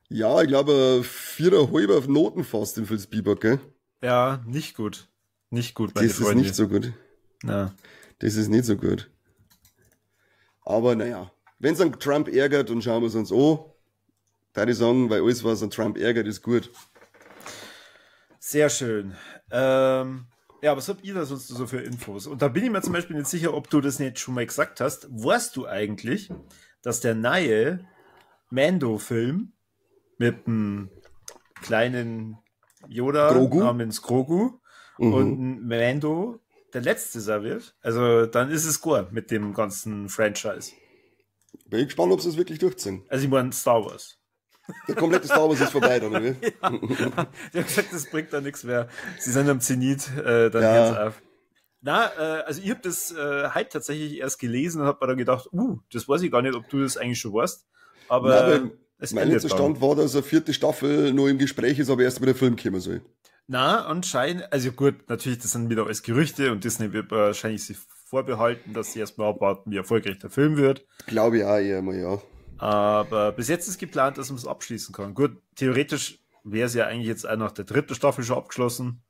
Ja, ich glaube 4,5 auf Noten fast im Phil Spielberg, gell? Ja, nicht gut. Nicht gut, meine Das Freunde. Ist nicht so gut. Na. Das ist nicht so gut. Aber naja, wenn es an Trump ärgert, dann schauen wir es uns an. Da ich sagen, weil alles, was an Trump ärgert, ist gut. Sehr schön. Ja, was habt ihr da sonst so für Infos? Und da bin ich mir zum Beispiel nicht sicher, ob du das nicht schon mal gesagt hast. Weißt du eigentlich, dass der neue Mando-Film mit dem kleinen Yoda Grogu? Namens Grogu und Mando der letzte sein wird? Also dann ist es gut mit dem ganzen Franchise. Bin ich gespannt, ob sie es wirklich durchziehen. Also ich meine Star Wars. Der komplette Star Wars ist vorbei dann, oder? Ja. Die haben gesagt, das bringt da nichts mehr. Sie sind am Zenit, dann ja. Hört's auf. Na, also ich habe das heute tatsächlich erst gelesen und habe mir dann gedacht, das weiß ich gar nicht, ob du das eigentlich schon weißt. Aber, Na, es mein letzter Stand war, dass eine 4. Staffel nur im Gespräch ist, aber erst mit der Film kommen soll. Na, anscheinend, also gut, natürlich, das sind wieder alles Gerüchte und Disney wird wahrscheinlich sich vorbehalten, dass sie erstmal abwarten, wie erfolgreich der Film wird. Glaube ich auch eher mal, ja. Aber bis jetzt ist geplant, dass man es abschließen kann. Gut, theoretisch wäre es ja eigentlich jetzt auch nach der 3. Staffel schon abgeschlossen.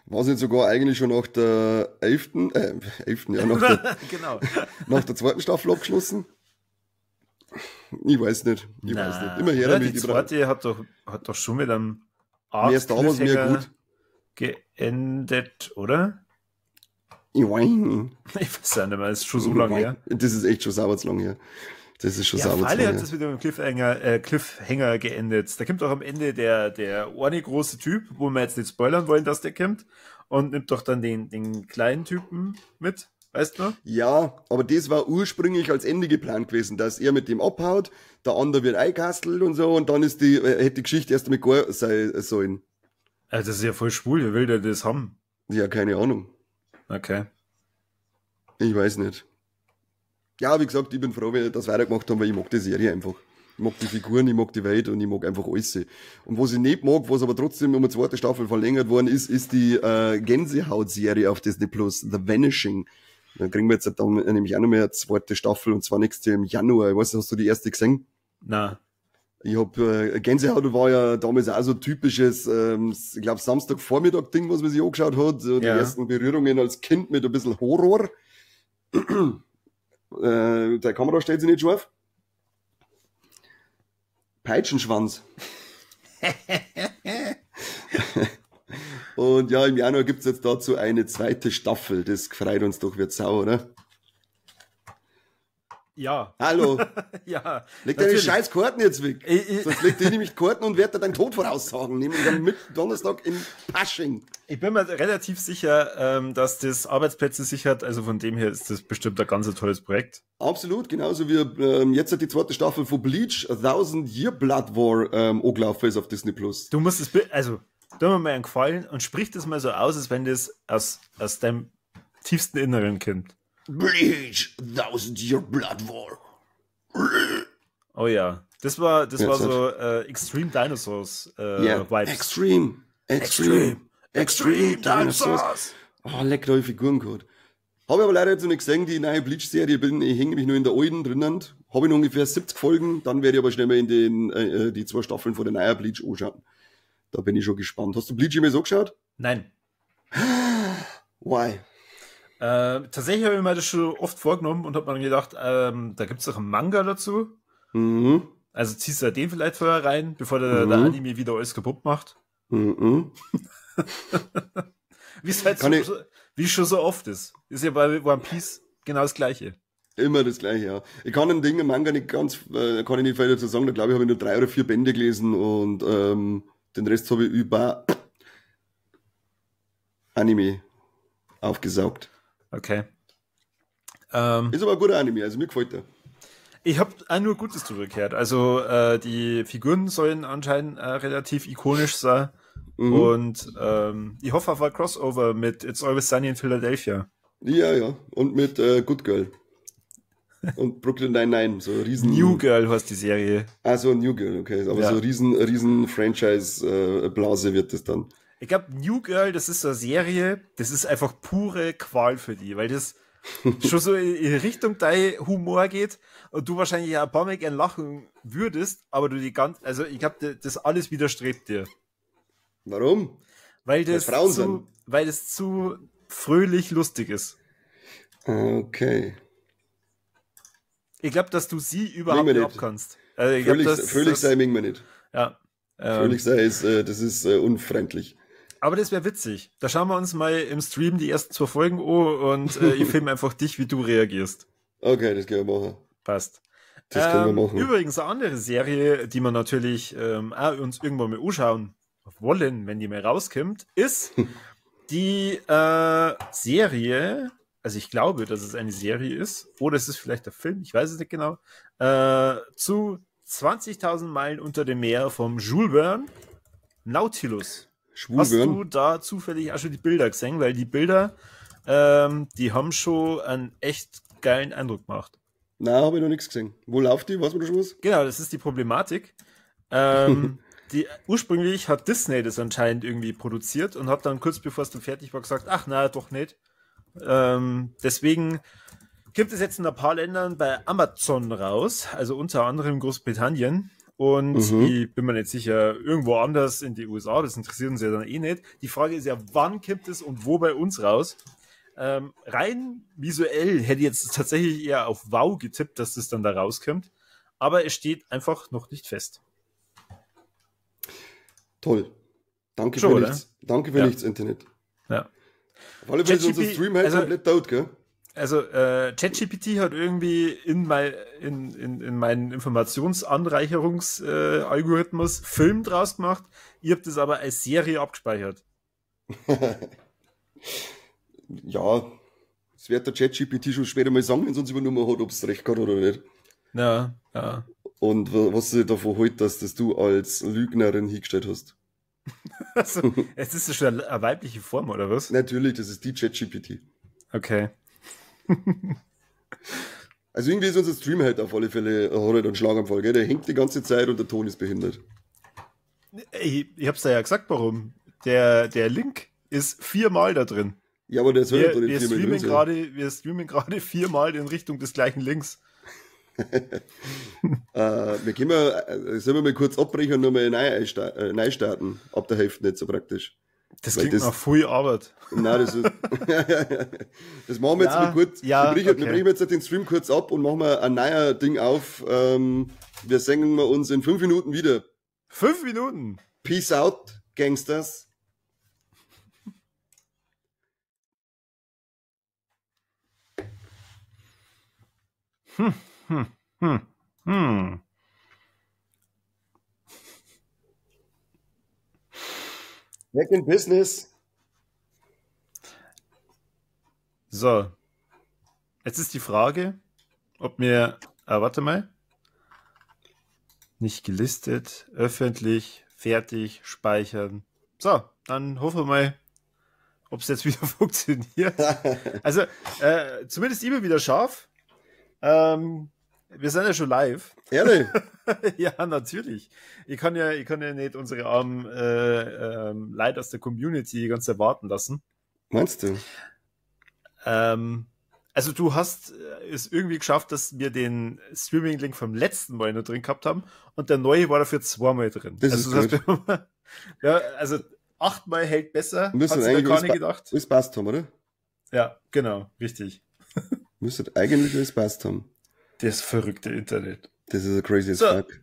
War es nicht sogar eigentlich schon nach der 11. Ja, nach der, genau. nach der 2. Staffel abgeschlossen? Ich weiß nicht. Ich weiß nicht. Immer her damit. Die zweite hat doch schon mit einem Art mehr Star Wars, mehr gut geendet, oder? Ich weiß nicht. Ich weiß ja nicht mehr, das ist schon so lange her. Das ist echt schon sauber zu lange her. Das ist schon ja, sauber. Falle hat das wieder mit dem Cliffhanger geendet. Da kommt auch am Ende der eine große Typ, wo wir jetzt nicht spoilern wollen, dass der kommt, und nimmt doch dann den kleinen Typen mit, weißt du? Ja, aber das war ursprünglich als Ende geplant gewesen, dass er mit dem abhaut, der andere wird eingekastelt und so, und dann ist hätte die Geschichte erst einmal gar sein sollen. Also das ist ja voll schwul, wer will denn das haben? Ja, keine Ahnung. Okay. Ich weiß nicht. Ja, wie gesagt, ich bin froh, wenn wir das weitergemacht haben, weil ich mag die Serie einfach. Ich mag die Figuren, ich mag die Welt und ich mag einfach alles. Und was ich nicht mag, was aber trotzdem um eine zweite Staffel verlängert worden ist, ist die Gänsehaut-Serie auf Disney Plus, The Vanishing. Da kriegen wir jetzt dann nämlich auch noch mehr eine zweite Staffel, und zwar nächstes Jahr im Januar. Ich weiß nicht, hast du die erste gesehen? Nein. Ich hab, Gänsehaut war ja damals auch so typisches, ich glaube Samstagvormittag-Ding, was man sich angeschaut hat. So die ersten Berührungen als Kind mit ein bisschen Horror. Der Kamera stellt sich nicht scharf. Peitschenschwanz. Und ja, im Januar gibt's jetzt dazu eine zweite Staffel. Das freut uns doch wie Sau, oder? Ja. Hallo. Ja. Leg deine scheiß Karten jetzt weg. Sonst legt dir nämlich Karten und werd dir deinen Tod voraussagen. Nämlich am Donnerstag in Pasching. Ich bin mir relativ sicher, dass das Arbeitsplätze sichert. Also von dem her ist das bestimmt ein ganz tolles Projekt. Absolut, genauso wie jetzt hat die zweite Staffel von Bleach, A Thousand Year Blood War, angelaufen ist auf Disney Plus. Du musst es, also, tu mir mal einen Gefallen und sprich das mal so aus, als wenn das aus deinem tiefsten Inneren kommt. Bleach, Thousand Year Blood War. Oh ja, das war so Extreme Dinosaurs Vibes. Extreme Extreme, Extreme Dinosaurs. Oh, lecker, ich Figuren gehabt. Habe ich aber leider jetzt noch nicht gesehen, die neue Bleach-Serie, ich hänge mich nur in der alten drinnen. Habe ich noch ungefähr 70 Folgen, dann werde ich aber schnell mal in den, die 2 Staffeln von der neuen Bleach anschauen. Da bin ich schon gespannt. Hast du Bleach immer so geschaut? Nein. Why? Tatsächlich habe ich mir das schon oft vorgenommen und habe mir gedacht, da gibt's doch einen Manga dazu. Mhm. Also ziehst du den vielleicht vorher rein, bevor der Anime wieder alles kaputt macht. Mhm. Wie es halt so, wie es schon so oft ist. Ist ja bei One Piece genau das Gleiche. Immer das Gleiche, ja. Ich kann ein Ding im Manga nicht ganz, kann ich nicht viel dazu sagen. Da glaube ich, habe ich nur 3 oder 4 Bände gelesen und den Rest habe ich über Anime aufgesaugt. Okay. Ist aber ein guter Anime, also mir gefällt der. Ich habe auch nur Gutes drüber gehört. Also die Figuren sollen anscheinend relativ ikonisch sein. Mhm. Und ich hoffe auf ein Crossover mit It's Always Sunny in Philadelphia. Ja, ja. Und mit Good Girl. Und Brooklyn Nine-Nine, so riesen... New Girl heißt die Serie. Ah, so New Girl, okay. Aber ja. So riesen Franchise-Blase wird das dann. Ich glaube, New Girl, das ist so eine Serie, das ist einfach pure Qual für die, weil das schon so in Richtung dein Humor geht und du wahrscheinlich ein paar Mal gern lachen würdest, aber du die ganz, also ich glaube, das alles widerstrebt dir. Warum? Weil das, weil das zu fröhlich lustig ist. Okay. Ich glaube, dass du sie überhaupt nicht abkannst. Also ich glaub, fröhlich sei mögen wir nicht. Ja. Fröhlich sei ist, das ist unfreundlich. Aber das wäre witzig. Da schauen wir uns mal im Stream die ersten 2 Folgen an und ich filme einfach dich, wie du reagierst. Okay, das können wir machen. Passt. Das können wir machen. Übrigens eine andere Serie, die wir natürlich auch uns irgendwann mal anschauen wollen, wenn die mal rauskommt, ist die Serie, also ich glaube, dass es eine Serie ist, oder es ist vielleicht der Film, ich weiß es nicht genau, zu 20.000 Meilen unter dem Meer vom Jules Verne, Nautilus. Hast du da zufällig auch schon die Bilder gesehen? Weil die Bilder, die haben schon einen echt geilen Eindruck gemacht. Nein, habe ich noch nichts gesehen. Wo läuft die? Weiß man da schon was? Genau, das ist die Problematik. Ursprünglich hat Disney das anscheinend irgendwie produziert und hat dann kurz bevor es dann fertig war gesagt, ach na, doch nicht. Deswegen gibt es jetzt in ein paar Ländern bei Amazon raus, also unter anderem Großbritannien. Und ich bin mir nicht sicher, irgendwo anders in die USA, das interessiert uns ja dann eh nicht. Die Frage ist ja, wann kommt es und wo bei uns raus? Rein visuell hätte ich jetzt tatsächlich eher auf Wow getippt, dass das dann da rauskommt. Aber es steht einfach noch nicht fest. Toll. Danke schon, für nichts. Danke für nichts, Internet. Ja. Auf alle Fälle ist unser Stream halt komplett tot, gell? Also ChatGPT hat irgendwie in meinen Informationsanreicherungsalgorithmus Film draus gemacht. Ihr habt es aber als Serie abgespeichert. Ja, das wird der ChatGPT schon später mal sagen, wenn es uns übernommen hat, ob es recht hat oder nicht. Ja, ja. Und was sie davon hält, dass das du als Lügnerin hingestellt hast. Also, es ist schon eine weibliche Form, oder was? Natürlich, das ist die ChatGPT. Okay. Also irgendwie ist unser Stream halt auf alle Fälle, hat halt einen Schlaganfall, gell? Der hängt die ganze Zeit und der Ton ist behindert. Ich hab's da ja gesagt, warum. Der Link ist 4-mal da drin. Ja, aber der soll ja doch nicht 4-mal drin sein. Wir streamen gerade 4-mal in Richtung des gleichen Links. Wir können sollen wir mal kurz abbrechen und nochmal neu starten. Ab der Hälfte nicht so praktisch. Das klingt nach viel Arbeit. Nein, das ist, das machen wir jetzt mal kurz. Ja, wir brechen jetzt den Stream kurz ab und machen wir ein neuer Ding auf. Wir sehen uns in 5 Minuten wieder. 5 Minuten? Peace out, Gangsters. Back in business. So. Jetzt ist die Frage, ob mir, warte mal. Nicht gelistet, öffentlich, fertig, speichern. So, dann hoffen wir mal, ob es jetzt wieder funktioniert. Also, zumindest immer wieder scharf. Wir sind ja schon live. Ehrlich? Ja, natürlich. Ich kann ja nicht unsere armen Leute aus der Community die ganze Zeit warten lassen. Meinst du? Also du hast es irgendwie geschafft, dass wir den Streaming-Link vom letzten Mal nur drin gehabt haben und der neue war dafür zweimal drin. Das also, ist gut. Ja, also 8-mal hält besser, hat sich da gar nicht gedacht. Alles passt haben, oder? Ja, genau, richtig. Müsste eigentlich alles passt haben. Das verrückte Internet. Das ist a crazy as fuck.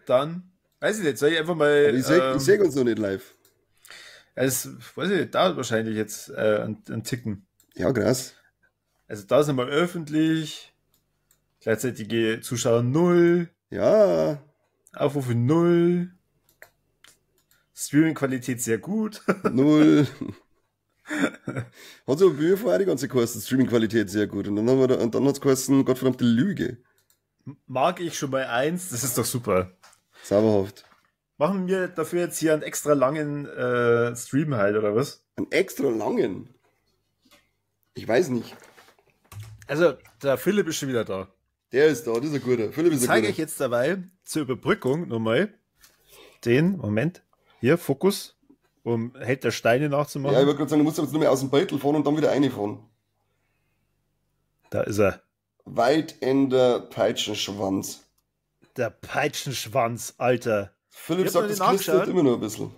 Dann, weiß ich nicht, soll ich einfach mal... Aber ich seh uns noch nicht live. Es, weiß ich nicht, dauert wahrscheinlich jetzt einen Ticken. Ja, krass. Also da sind wir öffentlich, gleichzeitig Zuschauer 0. Ja. Aufrufe 0. Streaming-Qualität sehr gut. 0. Hat so bei mir vorher die ganze geheißen, Streaming-Qualität sehr gut. Und dann haben wir da, und dann hat's geheißen, Gottverdammte Lüge. Mag ich schon mal 1, das ist doch super. Sauberhaft. Machen wir dafür jetzt hier einen extra langen Stream halt, oder was? Einen extra langen? Ich weiß nicht. Also, der Philipp ist schon wieder da. Der ist da, das ist ein guter. Philipp ist ein guter. Zeige ich jetzt dabei zur Überbrückung nochmal den, Moment, hier, Fokus, um Held der Steine nachzumachen. Ja, ich wollte gerade sagen, du musst jetzt nur mehr aus dem Beutel fahren und dann wieder reinfahren. Da ist er. Weitender Peitschenschwanz. Der Peitschenschwanz, Alter. Philipp sagt, das knistert immer noch ein bisschen.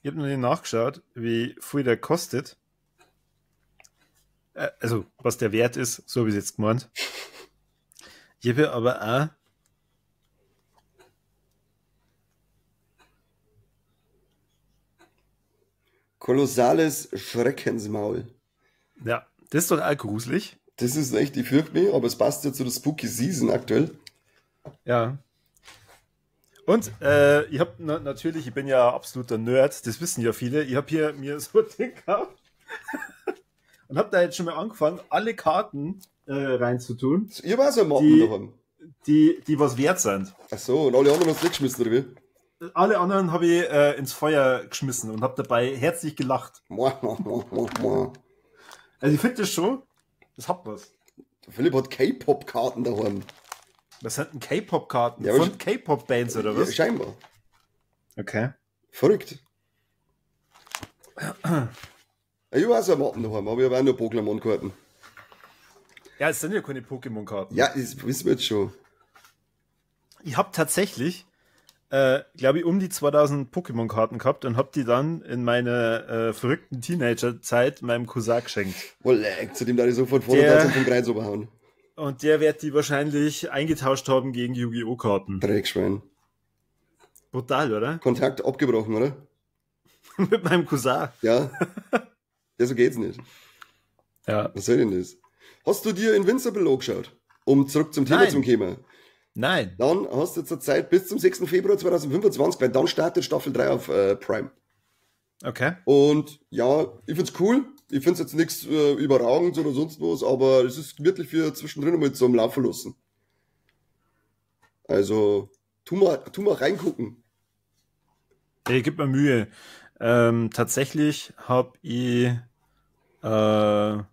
Ich habe noch nicht nachgeschaut, wie viel der kostet. Also, was der Wert ist, so habe ich es jetzt gemeint. Ich habe aber auch kolossales Schreckensmaul. Ja, das ist doch auch gruselig. Das ist echt, ich fürchte mich, aber es passt ja zu der Spooky Season aktuell. Ja. Und ich habe natürlich, ich bin ja absoluter Nerd, das wissen ja viele, ich habe hier mir so ein Ding gekauft und habe da jetzt schon mal angefangen, alle Karten reinzutun. Ihr war so ein Mappen daheim. Die was wert sind. Ach so, und alle anderen hast du weggeschmissen, oder wie? Alle anderen habe ich ins Feuer geschmissen und habe dabei herzlich gelacht. Also ich finde das schon, das hat was. Der Philipp hat K-Pop-Karten daheim. Was sind denn K-Pop-Karten? Ja, von K-Pop-Bands oder was? Ja, scheinbar. Okay. Verrückt. Ich war so ein Mappen daheim, aber ich habe auch nur Pokémon-Karten. Ja, es sind ja keine Pokémon-Karten. Ja, das wissen wir jetzt schon. Ich habe tatsächlich, glaube ich, um die 2000 Pokémon-Karten gehabt und habe die dann in meiner verrückten Teenager-Zeit meinem Cousin geschenkt. Oh, leck, zu dem da ich sofort vor der vom Kreuz oberhauen. Und der wird die wahrscheinlich eingetauscht haben gegen Yu-Gi-Oh! Karten. Dreckschwein. Brutal, oder? Kontakt abgebrochen, oder? Mit meinem Cousin. Ja. Ja, so geht's nicht. Ja. Was soll denn das? Hast du dir Invincible angeschaut? Um zurück zum Thema zu kommen. Nein. Dann hast du zur Zeit bis zum 6. Februar 2025, weil dann startet Staffel 3 auf Prime. Okay. Und ja, ich find's cool. Ich find's jetzt nichts Überragendes oder sonst was, aber es ist wirklich für zwischendrin einmal zum Laufen lassen. Also, tu mal reingucken. Ey, gib mir Mühe. Tatsächlich hab ich da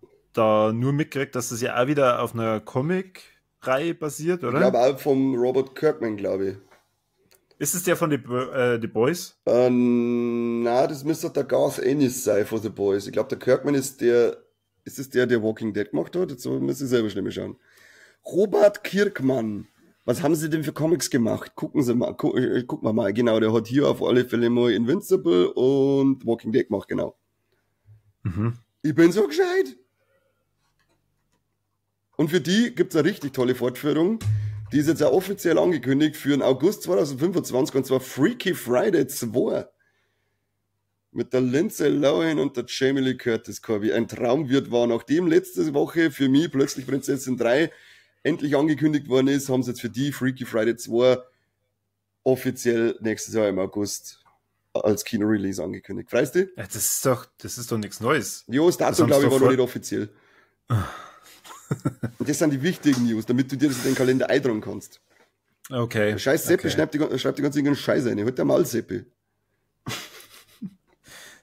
nur mitgekriegt, dass das ja auch wieder auf einer Comic-Reihe basiert, oder? Ich glaube auch vom Robert Kirkman, glaube ich. Ist es der von The Boys? Na, das müsste der Garth Ennis sein von The Boys. Ich glaube, der Kirkman ist der, ist es der, der Walking Dead gemacht hat? Jetzt muss ich selber schnell mal schauen. Robert Kirkman. Was haben sie denn für Comics gemacht? Gucken Sie mal, gucken wir mal. Genau, der hat hier auf alle Fälle mal Invincible und Walking Dead gemacht, genau. Mhm. Ich bin so gescheit. Und für die gibt's eine richtig tolle Fortführung. Die ist jetzt auch offiziell angekündigt für den August 2025, und zwar Freaky Friday 2. Mit der Lindsay Lohan und der Jamie Lee Curtis, Corby. Ein Traum wird wahr. Nachdem letzte Woche für mich plötzlich Prinzessin 3 endlich angekündigt worden ist, haben sie jetzt für die Freaky Friday 2 offiziell nächstes Jahr im August als Kino-Release angekündigt. Freust du dich? Ja, das ist doch nichts Neues. Jo, das Datum, glaube ich, war noch nicht offiziell. Und das sind die wichtigen News, damit du dir das in den Kalender eintragen kannst. Okay. Scheiß Seppi, okay. Schreibt die ganze Scheiße rein. Halt der Maul, Seppi.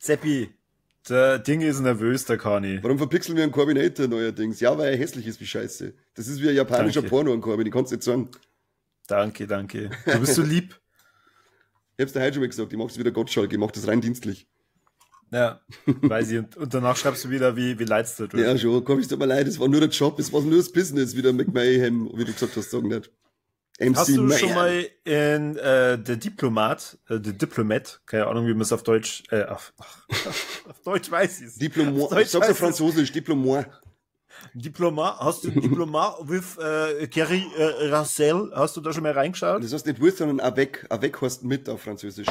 Seppi, Der Ding ist nervös, der Kani. Warum verpixeln wir einen Corbinator neuerdings? Ja, weil er hässlich ist wie Scheiße. Das ist wie ein japanischer Danke. Porno, ein Corbin, ich kann's nicht sagen. Danke, danke. Du bist so lieb. Ich hab's dir heute schon mal gesagt, ich mach's wieder Gottschalk, ich mach das rein dienstlich. Ja, weiß ich. Und danach schreibst du wieder, wie leid's dir. Ja, schon. Komm, es tut mir leid, es war nur der Job, es war nur das Business, wie der McMahon, wie du gesagt hast, sagen nicht. MC Hast du Mayhem. schon mal in The Diplomat, The Diplomat, keine Ahnung, wie man es auf Deutsch, auf Deutsch weiß ich's. Diplomat, Auf Deutsch ich sag's auf heißt es Französisch, Diplomat. Diplomat, hast du Diplomat with Kerry Russell, hast du da schon mal reingeschaut? Das heißt nicht with, sondern avec. Avec heißt mit auf Französisch.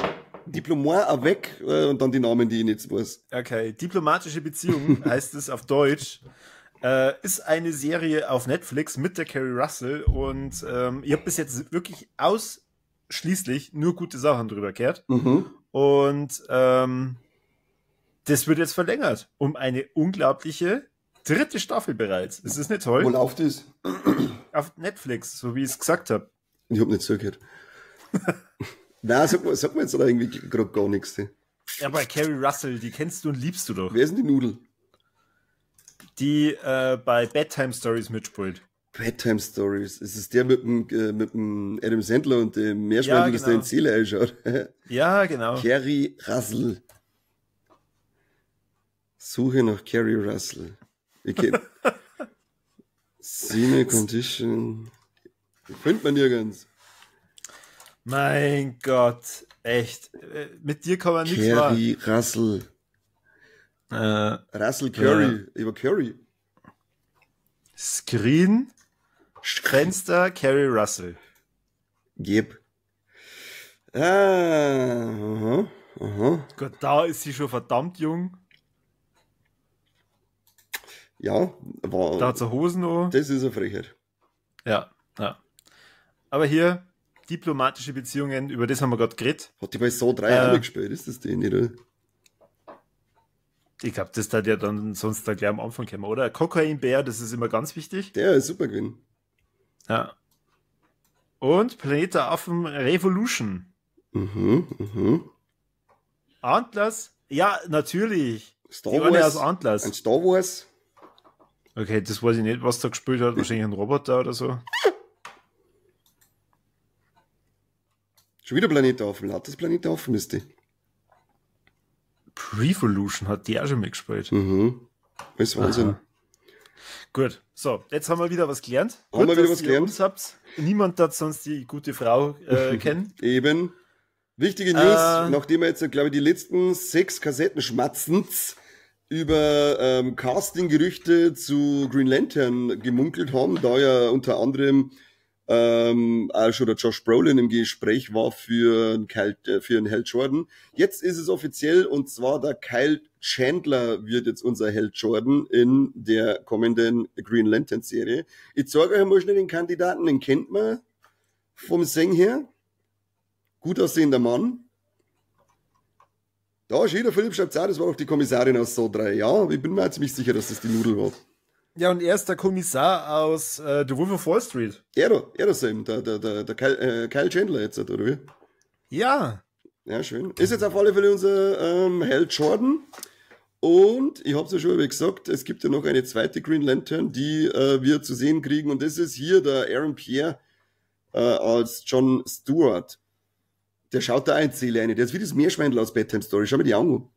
Diplomat avec und dann die Namen, die ich nicht weiß. Okay, diplomatische Beziehung heißt es auf Deutsch. Ist eine Serie auf Netflix mit der Kerry Russell und ich habe bis jetzt wirklich ausschließlich nur gute Sachen drüber gehört. Mhm. Und das wird jetzt verlängert um eine unglaubliche dritte Staffel bereits. Ist das nicht toll? Wo läuft das? Auf Netflix, so wie ich es gesagt habe. Ich hab nicht zugehört. Nein, sag mir jetzt irgendwie gerade gar nichts. Ja, aber Kerry Russell, die kennst du und liebst du doch. Wer ist denn die Nudel? Die bei Bedtime Stories mitspielt. Bedtime Stories. Es ist der mit dem Adam Sandler und dem Meerschweinchen, Ja, das da in genau. Seele einschaut. Ja, genau. Kerry Russell. Suche nach Kerry Russell. Ich kenn. Sine Condition. Findet man nirgends. Mein Gott, echt. Mit dir kann man nichts machen. Kerry Russell. Russell Curry. Über Curry. Screen, Fenster, Kerry Russell. Geb. Ah, aha, aha. Gott, da ist sie schon verdammt jung. Ja, war, Da hat sie Hosen an. das ist eine Frechheit. Ja, ja. Aber hier, diplomatische Beziehungen, über das haben wir gerade geredet. Hat die bei Saw 3 auch mitgespielt? Ist das die nicht, oder? Ich glaube, das hat ja dann sonst da gleich am Anfang kommen, oder? Kokain Bär, das ist immer ganz wichtig. Der ist super gewesen. Ja. Und Planet der Affen Revolution. Mhm, mhm. Antlers? Ja, natürlich. Star Die eine Wars. aus Antlers. Ein Star Wars. Okay, das weiß ich nicht, was da gespielt hat. Wahrscheinlich ein Roboter oder so. Schon wieder Planet der Affen. Laut das Planet der Affen ist die. Prevolution hat die auch schon mitgespielt. Mhm. Das ist Wahnsinn. Aha. Gut, so, jetzt haben wir wieder was gelernt. Haben Gut, wir wieder dass was ihr gelernt. Uns habt. Niemand hat sonst die gute Frau kennen. Eben. Wichtige News, nachdem wir jetzt, glaube ich, die letzten 6 Kassetten schmatzend über Casting-Gerüchte zu Green Lantern gemunkelt haben, da ja unter anderem auch schon der Josh Brolin im Gespräch war für einen Hal Jordan. Jetzt ist es offiziell, und zwar der Kyle Chandler wird jetzt unser Hal Jordan in der kommenden Green Lantern Serie. Ich zeige euch mal schnell den Kandidaten, den kennt man vom Sing her. Gut aussehender Mann. Da steht der Philipp schreibt auch, das war doch die Kommissarin aus Saw 3. Ja, ich bin mir auch ziemlich sicher, dass das die Nudel war. Ja, und er ist der Kommissar aus The Wolf of Wall Street. Er da eben, der Kyle Chandler jetzt, oder wie? Ja. Ja, schön. Ist jetzt auf alle Fälle unser Hal Jordan. Und ich hab's ja schon gesagt, es gibt ja noch eine zweite Green Lantern, die wir zu sehen kriegen. Und das ist hier der Aaron Pierre als John Stewart. Der schaut da eine Seele rein. Der ist wie das Meerschweinl aus Bedtime Story. Schau mir die Augen an.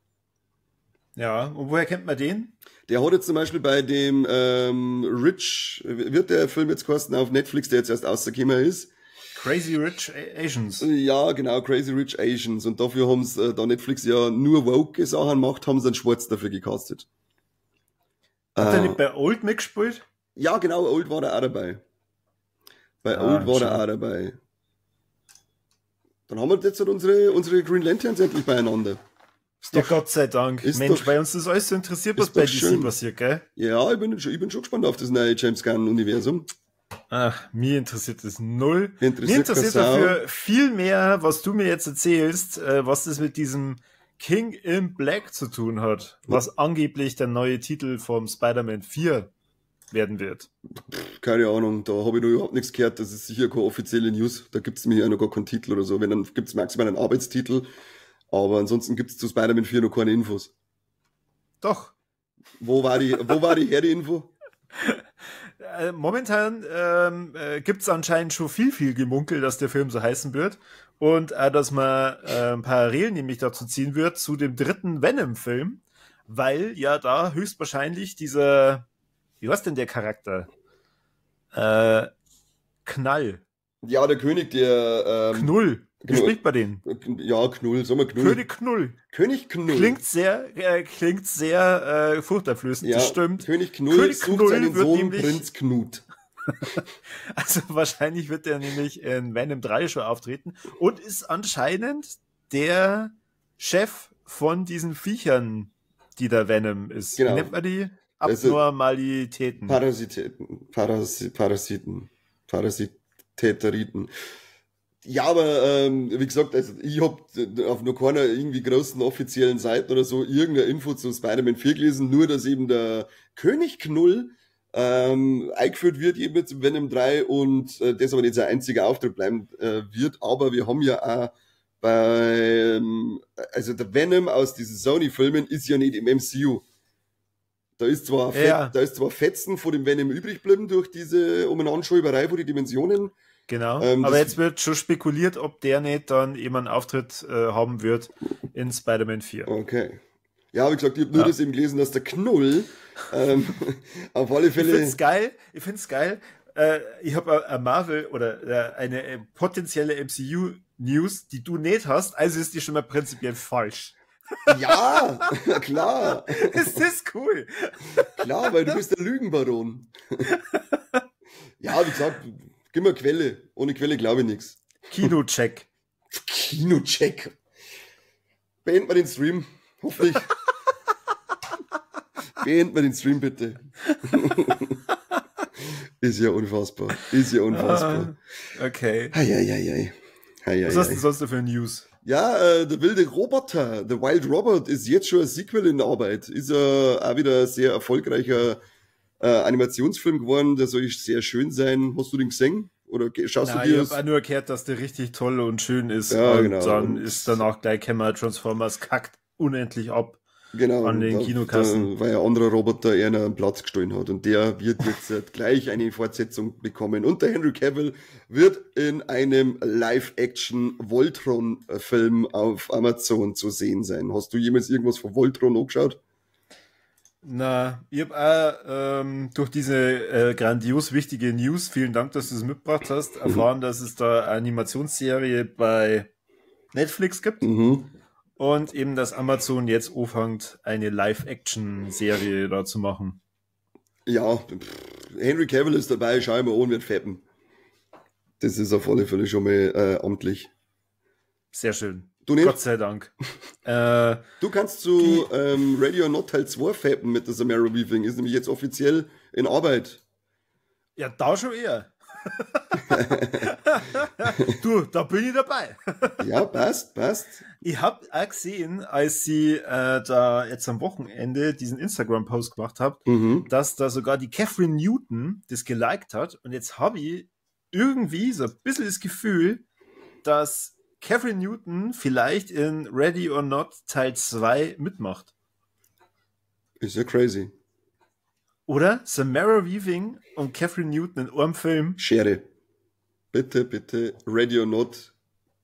Ja, und woher kennt man den? Der hat jetzt zum Beispiel bei dem Rich, wird der Film jetzt kosten auf Netflix, der jetzt erst rausgekommen ist. Crazy Rich Asians. Ja, genau, Crazy Rich Asians. Und dafür haben's, da Netflix ja nur woke Sachen macht, haben sie einen Schwarz dafür gecastet. Hat er nicht bei Old mitgespielt? Ja, genau, Old war da auch dabei. Bei Old war er auch dabei. Dann haben wir jetzt halt unsere Green Lanterns endlich beieinander. Ist doch, ja, Gott sei Dank. Mensch, bei uns ist alles so interessiert, was bei DC schön passiert, gell? Ja, ich bin schon gespannt auf das neue James Gunn-Universum. Ach, mir interessiert das null. Mir interessiert dafür viel mehr, was du mir jetzt erzählst, was das mit diesem King in Black zu tun hat, was angeblich der neue Titel vom Spider-Man 4 werden wird. Keine Ahnung, da habe ich noch überhaupt nichts gehört. Das ist sicher keine offizielle News. Da gibt's mir ja noch gar keinen Titel oder so. Wenn, dann gibt's maximal einen Arbeitstitel. Aber ansonsten gibt's zu Spider-Man 4 noch keine Infos. Doch. Wo war die her, die Info? Momentan gibt's anscheinend schon viel, viel Gemunkel, dass der Film so heißen wird. Und dass man Parallelen nämlich dazu ziehen wird zu dem dritten Venom-Film, weil ja da höchstwahrscheinlich dieser, wie heißt denn der Charakter? Knall. Ja, der König, der Knull. Wie spricht man den? Ja, Knull, sagen wir Knull. König Knull. König Knull. Klingt sehr furchteinflößend, ja, das stimmt. König Knull sucht seinen Sohn nämlich, Prinz Knut. Also wahrscheinlich wird er nämlich in Venom 3 schon auftreten und ist anscheinend der Chef von diesen Viechern, die da Venom ist. Genau. Wie nennt man die? Abnormalitäten. Parasiten. Parasiten. Parasitäteriten. Ja, aber wie gesagt, also ich hab auf noch keiner irgendwie großen offiziellen Seiten oder so irgendeine Info zu Spider-Man 4 gelesen, nur dass eben der König Knull eingeführt wird eben jetzt im Venom 3 und das aber nicht sein einziger Auftritt bleiben wird, aber wir haben ja auch also der Venom aus diesen Sony-Filmen ist ja nicht im MCU. Da ist zwar, da ist zwar Fetzen von dem Venom übrig geblieben durch diese Umeinanderschäuberei von die Dimensionen. Genau, aber jetzt wird schon spekuliert, ob der nicht dann eben einen Auftritt haben wird in Spider-Man 4. Okay. Ja, wie gesagt, ich habe nur das eben gelesen, dass der Knull auf alle Fälle... Ich find's geil. Ich habe eine Marvel oder eine potenzielle MCU-News, die du nicht hast, also ist die schon mal prinzipiell falsch. Ja, klar. Ist das cool? Klar, weil du bist der Lügenbaron. Ja, wie gesagt... Gib mir Quelle. Ohne Quelle glaube ich nichts. Kinocheck. Kinocheck. Beenden wir den Stream. Hoffentlich. Beenden wir den Stream bitte. Ist ja unfassbar. Ist ja unfassbar. Okay. Hei, hei, hei, hei. Was hast du sonst für News? Ja, der wilde Roboter, The Wild Robot, ist jetzt schon ein Sequel in Arbeit. Ist auch wieder ein sehr erfolgreicher Animationsfilm geworden, der soll sehr schön sein. Hast du den gesehen? Oder schaust du dir das? Ich habe auch nur gehört, dass der richtig toll und schön ist. Ja, und genau. Dann ist danach gleich Hammer Transformers kackt unendlich ab. Genau, an den Kinokassen. Weil ein anderer Roboter eher einen Platz gestohlen hat. Und der wird jetzt gleich eine Fortsetzung bekommen. Und der Henry Cavill wird in einem Live-Action-Voltron-Film auf Amazon zu sehen sein. Hast du jemals irgendwas von Voltron angeschaut? Na, ich habe auch durch diese grandios wichtige News, vielen Dank, dass du es mitgebracht hast, erfahren, dass es da eine Animationsserie bei Netflix gibt. Mhm. Und eben, dass Amazon jetzt anfängt, eine Live-Action-Serie da zu machen. Ja, Henry Cavill ist dabei, schau ich mal an, wird feppen. Das ist auf alle Fälle schon mal amtlich. Sehr schön. Du nicht? Gott sei Dank. Du kannst zu Ready or Not Teil 2 feppen mit der Samara Weaving. Ist nämlich jetzt offiziell in Arbeit. Ja, da schon eher. Du, da bin ich dabei. Ja, passt. Ich hab auch gesehen, als sie da jetzt am Wochenende diesen Instagram-Post gemacht hat, dass da sogar die Kathryn Newton das geliked hat. Und jetzt habe ich irgendwie so ein bisschen das Gefühl, dass Kathryn Newton vielleicht in Ready or Not Teil 2 mitmacht. Ist ja crazy. Oder? Samara Weaving und Kathryn Newton in einem Film. Schere. Bitte, bitte, Ready or Not.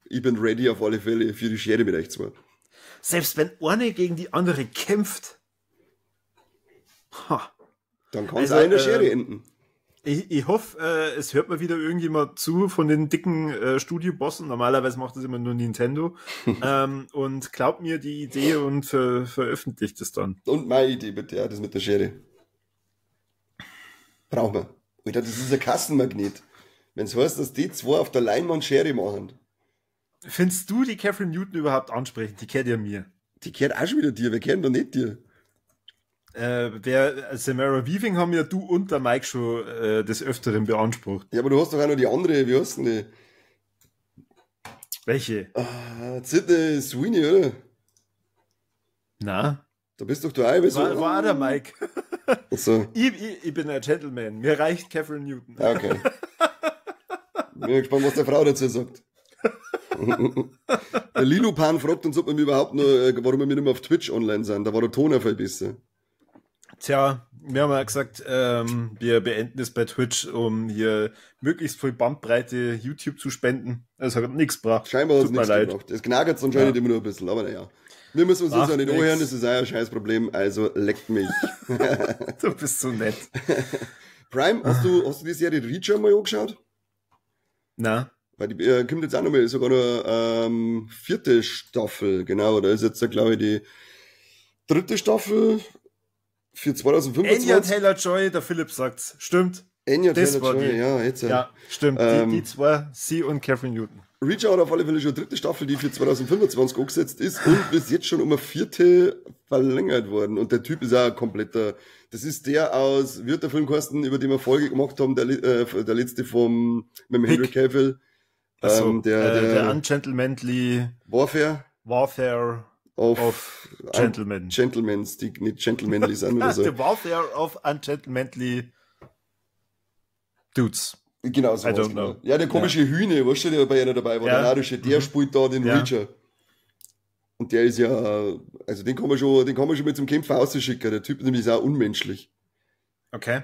Ich bin ready auf alle Fälle für die Schere mit euch zwei. Selbst wenn eine gegen die andere kämpft. Ha. Dann kann es auch in der Schere enden. Ich hoffe, es hört mal wieder irgendjemand zu von den dicken Studiobossen. Normalerweise macht das immer nur Nintendo. Und glaubt mir die Idee und veröffentlicht es dann. Und meine Idee bitte, ja, das mit der Schere. Brauchen wir. Alter, das ist ein Kassenmagnet. Wenn es heißt, dass die zwei auf der Leinwand Schere machen. Findest du die Kathryn Newton überhaupt ansprechend? Die kennt ja mir. Die kennt auch schon wieder dir. Wer kennt doch nicht dir? Samara Weaving haben ja du und der Mike schon des Öfteren beansprucht. Ja, aber du hast doch auch noch die andere, wie heißt denn die? Welche? Sydney Sweeney, oder? Na? Da bist doch du auch. War auch der Mike. Ach so. Ich bin ein Gentleman. Mir reicht Kathryn Newton. Okay. Bin gespannt, was der Frau dazu sagt. Der Lilupan fragt uns, ob wir überhaupt noch, warum wir nicht mehr auf Twitch online sind. Da war der Ton viel besser. Tja, wir haben ja gesagt, wir beenden es bei Twitch, um hier möglichst viel Bandbreite YouTube zu spenden. Es hat nichts gebracht. Scheinbar hat es nichts gebracht. Es knagert anscheinend immer nur ein bisschen, aber naja. Wir müssen uns jetzt auch nicht anhören, das ist auch ein scheiß Problem, also leckt mich. Du bist so nett. Prime, hast du die Serie Reacher mal angeschaut? Na. Weil die kommt jetzt auch nochmal, sogar noch 4. Staffel, genau, da ist jetzt, glaube ich, die 3. Staffel für 2025. Anya Taylor-Joy, der Philipp sagt's, stimmt. Anya Taylor-Joy, ja, jetzt. Ja, stimmt, die zwei, sie und Catherine Newton. Reacher hat auf alle Fälle schon 3. Staffel, die für 2025 angesetzt ist und bis jetzt schon um eine 4. verlängert worden. Und der Typ ist auch ein kompletter, das ist der aus, wird der Film kosten, über den wir Folge gemacht haben, der letzte vom, mit dem Henry Cavill. So, der Ungentlemanly Warfare of Gentlemen. Gentlemans, die nicht gentlemanly sind oder so. The Warfare of Ungentlemanly Dudes. Genau, so. I don't know. Ja, der komische Hühne, weißt du, der bei einer dabei war, der narische, der spielt da den Reacher. Und der ist ja, also den kann man schon mit zum Kämpfer rausschicken. Der Typ ist nämlich auch unmenschlich. Okay.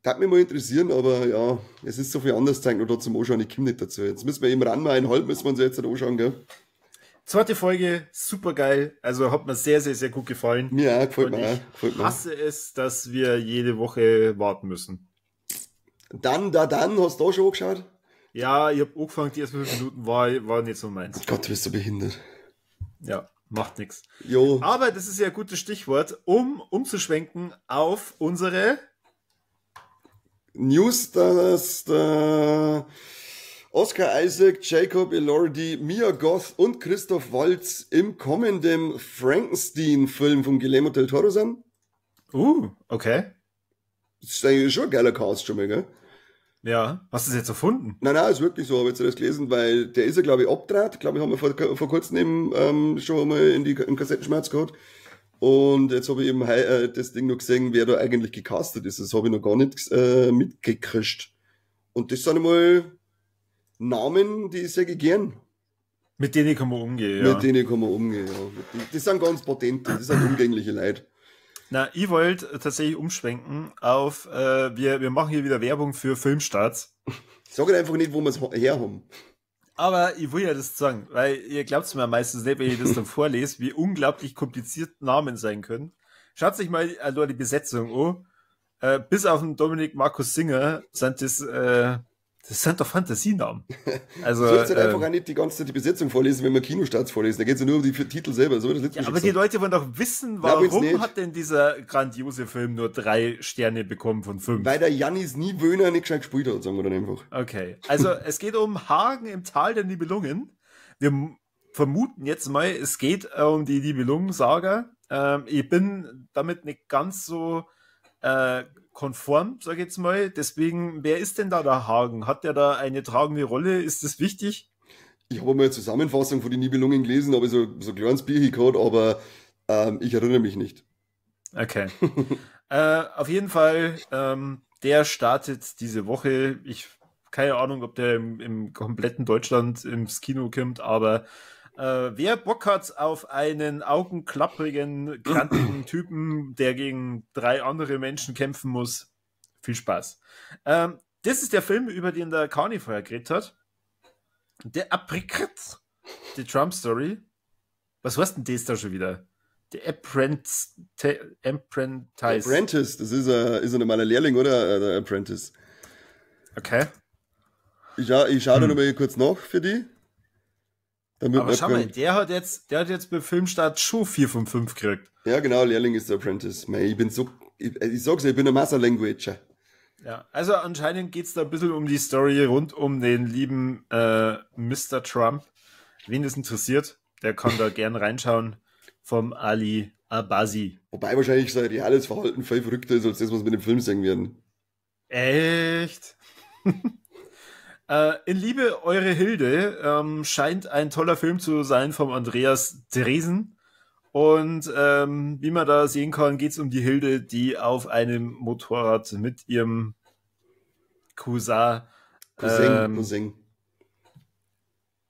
Würde mich mal interessieren, aber ja, es ist so viel anderes Zeug noch da zum Anschauen, ich komme nicht dazu. Jetzt müssen wir eben ran, mal 1,5 müssen wir uns jetzt anschauen, gell? 2. Folge, super geil. Also hat mir sehr, sehr, sehr gut gefallen. Mir auch, gefällt mir auch. Ich hasse es, dass wir jede Woche warten müssen. Dann, hast du auch schon angeschaut? Ja, ich hab angefangen, die ersten 5 Minuten war nicht so meins. Gott, du bist so behindert. Ja, macht nix. Jo. Aber das ist ja ein gutes Stichwort, um umzuschwenken auf unsere News, dass der Oscar Isaac, Jacob Elordi, Mia Goth und Christoph Waltz im kommenden Frankenstein-Film von Guillermo del Toro sind. Okay. Das ist eigentlich schon ein geiler Cast schon mal, gell? Ja, hast du das jetzt erfunden? Nein, ist wirklich so, habe ich jetzt das gelesen, weil der ist ja, glaube ich, abgedreht. Glaube ich, haben wir vor kurzem eben schon mal im Kassettenschmerz gehabt. Und jetzt habe ich eben das Ding noch gesehen, wer da eigentlich gecastet ist. Das habe ich noch gar nicht mitgekriegt. Und das sind einmal Namen, die ich sehr gern. Mit denen kann man umgehen, ja. Mit denen kann man umgehen, ja. Das sind ganz patente, das sind umgängliche Leute. Na, ich wollte tatsächlich umschwenken auf, wir machen hier wieder Werbung für Filmstarts. Sag einfach nicht, wo wir es her haben. Aber ich will ja das sagen, weil ihr glaubt's mir meistens nicht, wenn ich das dann vorlese, wie unglaublich kompliziert Namen sein können. Schaut sich mal nur die Besetzung an. Bis auf den Dominik Markus Singer sind das, das sind doch Fantasienamen. Also, du sollst halt einfach auch nicht die ganze Zeit die Besetzung vorlesen, wenn wir Kinostarts vorlesen. Da geht's ja nur um die Titel selber. So das ja, aber die Leute wollen doch wissen, warum hat denn dieser grandiose Film nur 3 Sterne bekommen von 5? Weil der Jannis Niewöhner nicht gescheit gespielt hat, sagen wir dann einfach. Okay, also es geht um Hagen im Tal der Nibelungen. Wir vermuten jetzt mal, es geht um die Nibelungen-Saga. Ich bin damit nicht ganz so konform, sag ich jetzt mal. Deswegen, wer ist denn da der Hagen? Hat der da eine tragende Rolle? Ist das wichtig? Ich habe mal eine Zusammenfassung von den Nibelungen gelesen, habe ich so ein kleines Bier gehabt, aber ich erinnere mich nicht. Okay. Auf jeden Fall, der startet diese Woche. Ich keine Ahnung, ob der im kompletten Deutschland ins Kino kommt, aber wer Bock hat auf einen augenklapprigen, krantigen Typen, der gegen 3 andere Menschen kämpfen muss, viel Spaß. Das ist der Film, über den der Kani vorher geredet hat. Der Apricot, die Trump Story. Was heißt denn das da schon wieder? Der Apprentice. Apprentice, das ist ein normaler Lehrling, oder? Der Apprentice. Okay. Ich schaue da nochmal kurz nach für die. Damit aber schau mal, der hat jetzt beim Filmstart schon 4 von 5 gekriegt. Ja, genau, Lehrling ist der Apprentice. Mei, ich bin so, ich sag's ja, ich bin ein Master-Languager. Ja, also anscheinend geht's da ein bisschen um die Story rund um den lieben Mr. Trump. Wen das interessiert, der kann da gern reinschauen vom Ali Abbasi. Wobei wahrscheinlich sein reales Verhalten viel verrückter ist, als das, was wir mit dem Film sehen werden. Echt? In Liebe, eure Hilde scheint ein toller Film zu sein vom Andreas Dresen. Und wie man da sehen kann, geht es um die Hilde, die auf einem Motorrad mit ihrem Cousin. Cousin.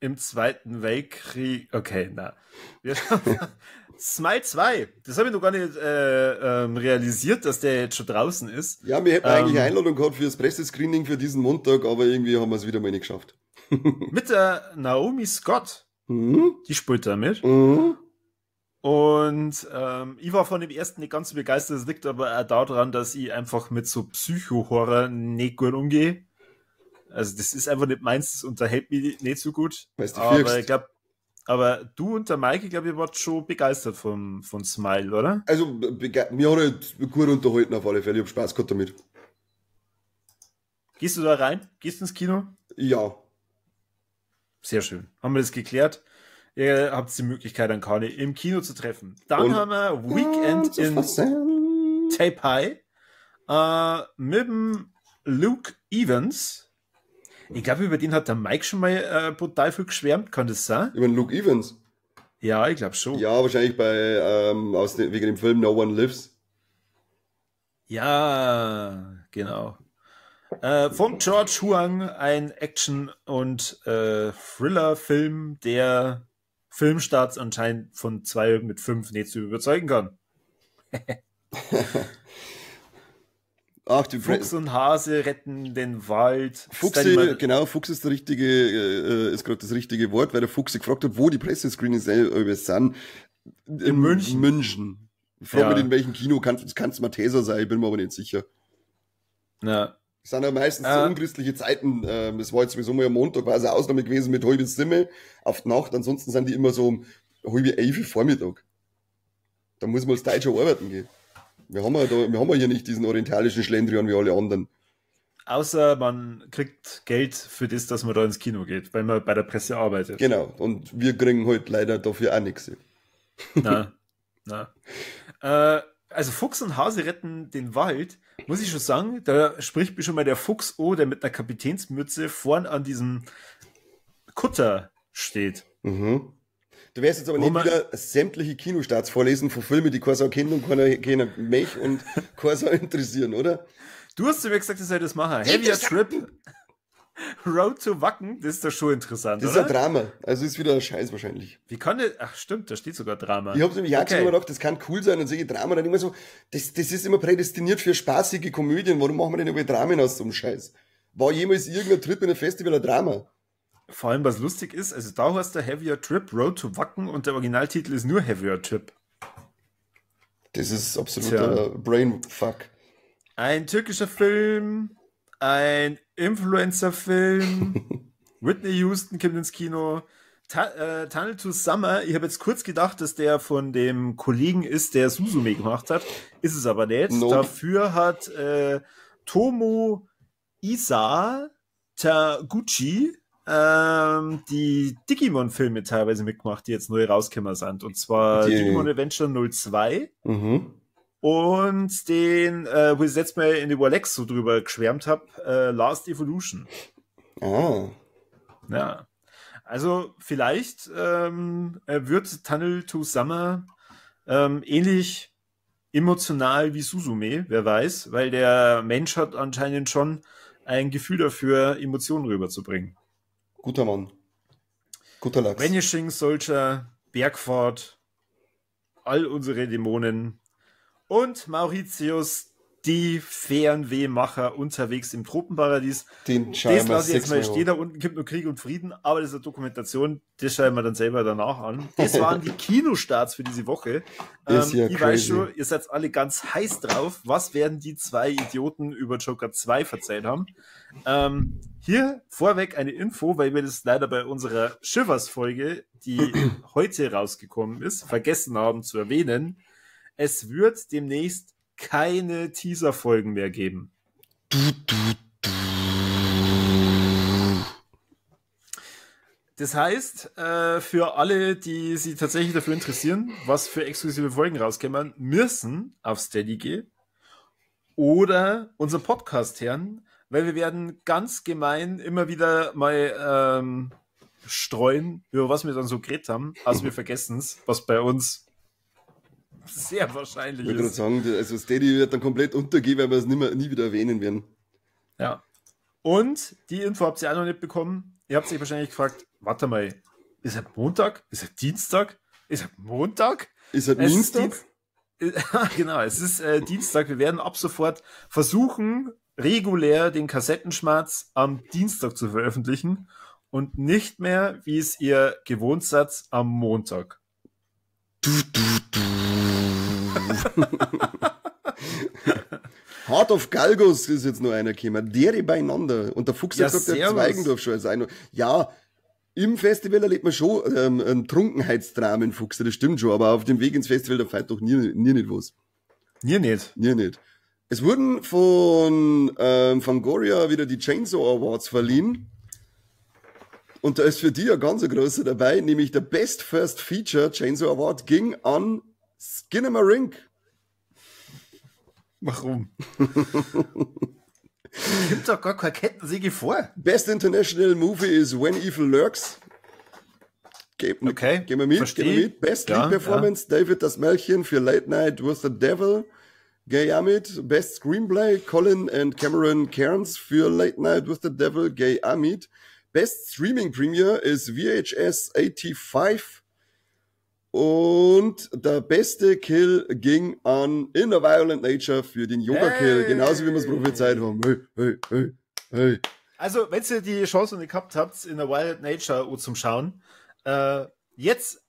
Im Zweiten Weltkrieg. Okay, na. Wir Smile 2. Das habe ich noch gar nicht realisiert, dass der jetzt schon draußen ist. Ja, wir hätten eigentlich eine Einladung gehabt für das Pressescreening für diesen Montag, aber irgendwie haben wir es wieder mal nicht geschafft. Mit der Naomi Scott. Mhm. Die spielt da mit. Mhm. Und ich war von dem ersten nicht ganz so begeistert. Das liegt aber auch daran, dass ich einfach mit so Psycho-Horror nicht gut umgehe. Also das ist einfach nicht meins, das unterhält mich nicht so gut. Weißt du, aber ich glaube, aber du und der Mike, ich glaube, ihr wart schon begeistert von Smile, oder? Also, mir hat halt gut unterhalten auf alle Fälle. Ich hab Spaß gehabt damit. Gehst du da rein? Gehst du ins Kino? Ja. Sehr schön. Haben wir das geklärt? Ihr habt die Möglichkeit, dann Kani im Kino zu treffen. Dann und haben wir Weekend in Taipei mit dem Luke Evans. Ich glaube, über den hat der Mike schon mal brutal viel geschwärmt. Kann das sein? Über den Luke Evans? Ja, ich glaube schon. Ja, wahrscheinlich bei wegen dem Film No One Lives. Ja, genau. Von George Huang, ein Action- und Thriller-Film, der Filmstarts anscheinend von 2 mit 5 nicht zu überzeugen kann. Ach, die Fuchs und Hase retten den Wald. Fuchse, genau, Fuchs ist der richtige, ist gerade das richtige Wort, weil der Fuchse gefragt hat, wo die Pressescreenings sind. In München. München. Frag mich, in welchem Kino, kann es Matheser sein, ich bin mir aber nicht sicher. Ja. Es sind ja meistens so unchristliche Zeiten. Es war jetzt sowieso mal am Montag, war es eine Ausnahme gewesen mit 6:30 auf die Nacht. Ansonsten sind die immer so um 10:30 Vormittag. Da muss man als Deutscher arbeiten gehen. Wir haben ja hier nicht diesen orientalischen Schlendrian wie alle anderen. Außer man kriegt Geld für das, dass man da ins Kino geht, weil man bei der Presse arbeitet. Genau. Und wir kriegen halt leider dafür auch nichts. Na, na. Also Fuchs und Hase retten den Wald, muss ich schon sagen, da spricht mir schon mal der Fuchs o, der mit einer Kapitänsmütze vorn an diesem Kutter steht. Mhm. Du wirst jetzt aber nicht wieder sämtliche Kinostarts vorlesen von Filmen, die keiner so kennt und keiner mich und keiner so interessieren, oder? Du hast zu mir gesagt, ich soll das machen. Heavier Trip, Road to Wacken, das ist doch schon interessant, das oder? ist ein Drama. Also ist wieder ein Scheiß wahrscheinlich. Wie kann das? Ach stimmt, da steht sogar Drama. Ich hab's nämlich auch schon gedacht, das kann cool sein und solche Drama dann immer so, das ist immer prädestiniert für spaßige Komödien. Warum machen wir denn über Dramen aus so einem Scheiß? War jemals irgendein Trip in einem Festival ein Drama? Vor allem, was lustig ist, also da heißt der Heavier Trip, Road to Wacken und der Originaltitel ist nur Heavier Trip. Das ist absoluter Brainfuck. Ein türkischer Film, ein Influencer-Film, Whitney Houston kommt ins Kino, Tunnel to Summer, ich habe jetzt kurz gedacht, dass der von dem Kollegen ist, der Suzume gemacht hat, ist es aber nicht. Nope. Dafür hat Tomo Isa Taguchi die Digimon-Filme teilweise mitgemacht, die jetzt neu rausgekommen sind. Und zwar Digimon Adventure 02 und den, wo ich das letzte Mal in die Warlex so drüber geschwärmt habe, Last Evolution. Ah. Ja. Also vielleicht wird Tunnel to Summer ähnlich emotional wie Suzume, wer weiß, weil der Mensch hat anscheinend schon ein Gefühl dafür, Emotionen rüberzubringen. Guter Mann. Guter Lachs. Vanishing Soldier, Bergfahrt, all unsere Dämonen und Mauritius, die Fernwehmacher unterwegs im Tropenparadies. Den das lasse ich jetzt mal stehen, da unten gibt nur Krieg und Frieden, aber das ist eine Dokumentation, das schauen wir dann selber danach an. Das waren die Kinostarts für diese Woche. Ist ja ich crazy. Weiß schon, ihr seid alle ganz heiß drauf. Was werden die zwei Idioten über Joker 2 verzählt haben? Hier vorweg eine Info, weil wir das leider bei unserer Shivers-Folge, die heute rausgekommen ist, vergessen haben zu erwähnen. Es wird demnächst keine Teaser-Folgen mehr geben. Das heißt, für alle, die sich tatsächlich dafür interessieren, was für exklusive Folgen rauskommen, müssen auf Steady gehen oder unseren Podcast hören, weil wir werden ganz gemein immer wieder mal streuen, über was wir dann so geredet haben, also wir vergessen es, was bei uns sehr wahrscheinlich Ich würde ist. sagen, also Steady wird dann komplett untergehen, weil wir es nie wieder erwähnen werden. Ja. Und die Info habt ihr auch noch nicht bekommen. Ihr habt sich wahrscheinlich gefragt, Warte mal, ist es Montag? Ist es Dienstag? Ist es Montag? Ist es Dienstag? Genau, es ist Dienstag. Wir werden ab sofort versuchen, regulär den Kassettenschmarz am Dienstag zu veröffentlichen und nicht mehr, wie es ihr gewohnt seid, am Montag. Du, du, du. Heart of Galgos ist jetzt nur einer gekommen. Dere beieinander. Und der Fuchs Ja, hat gesagt, der servus. Zweigendorf schon. Also ja, im Festival erlebt man schon einen Trunkenheitsdramen, Fuchs, das stimmt schon, aber auf dem Weg ins Festival, da fällt doch nie nicht was. Nie nicht. Nie nicht. Es wurden von Fangoria wieder die Chainsaw Awards verliehen. Und da ist für die ein ganz großer dabei, nämlich der Best First Feature Chainsaw Award ging an Skinamarink. Warum? Gibt doch gar keine Kettensäge vor. Best International Movie is When Evil Lurks. Okay, Gehen wir mit, versteh. gehen wir mit. Best Ja, Lead Performance, David Dastmalchian für Late Night with the Devil. Geh auch mit. Best Screenplay, Colin and Cameron Cairns für Late Night with the Devil. Geh auch mit. Best Streaming Premiere ist VHS 85. Und der beste Kill ging an In a Violent Nature für den Yoga Kill. Hey. Genauso wie wir es prophezeit haben. Hey, hey, hey, hey. Also, wenn ihr die Chance noch nicht gehabt habt, In a Violent Nature zum Schauen, jetzt,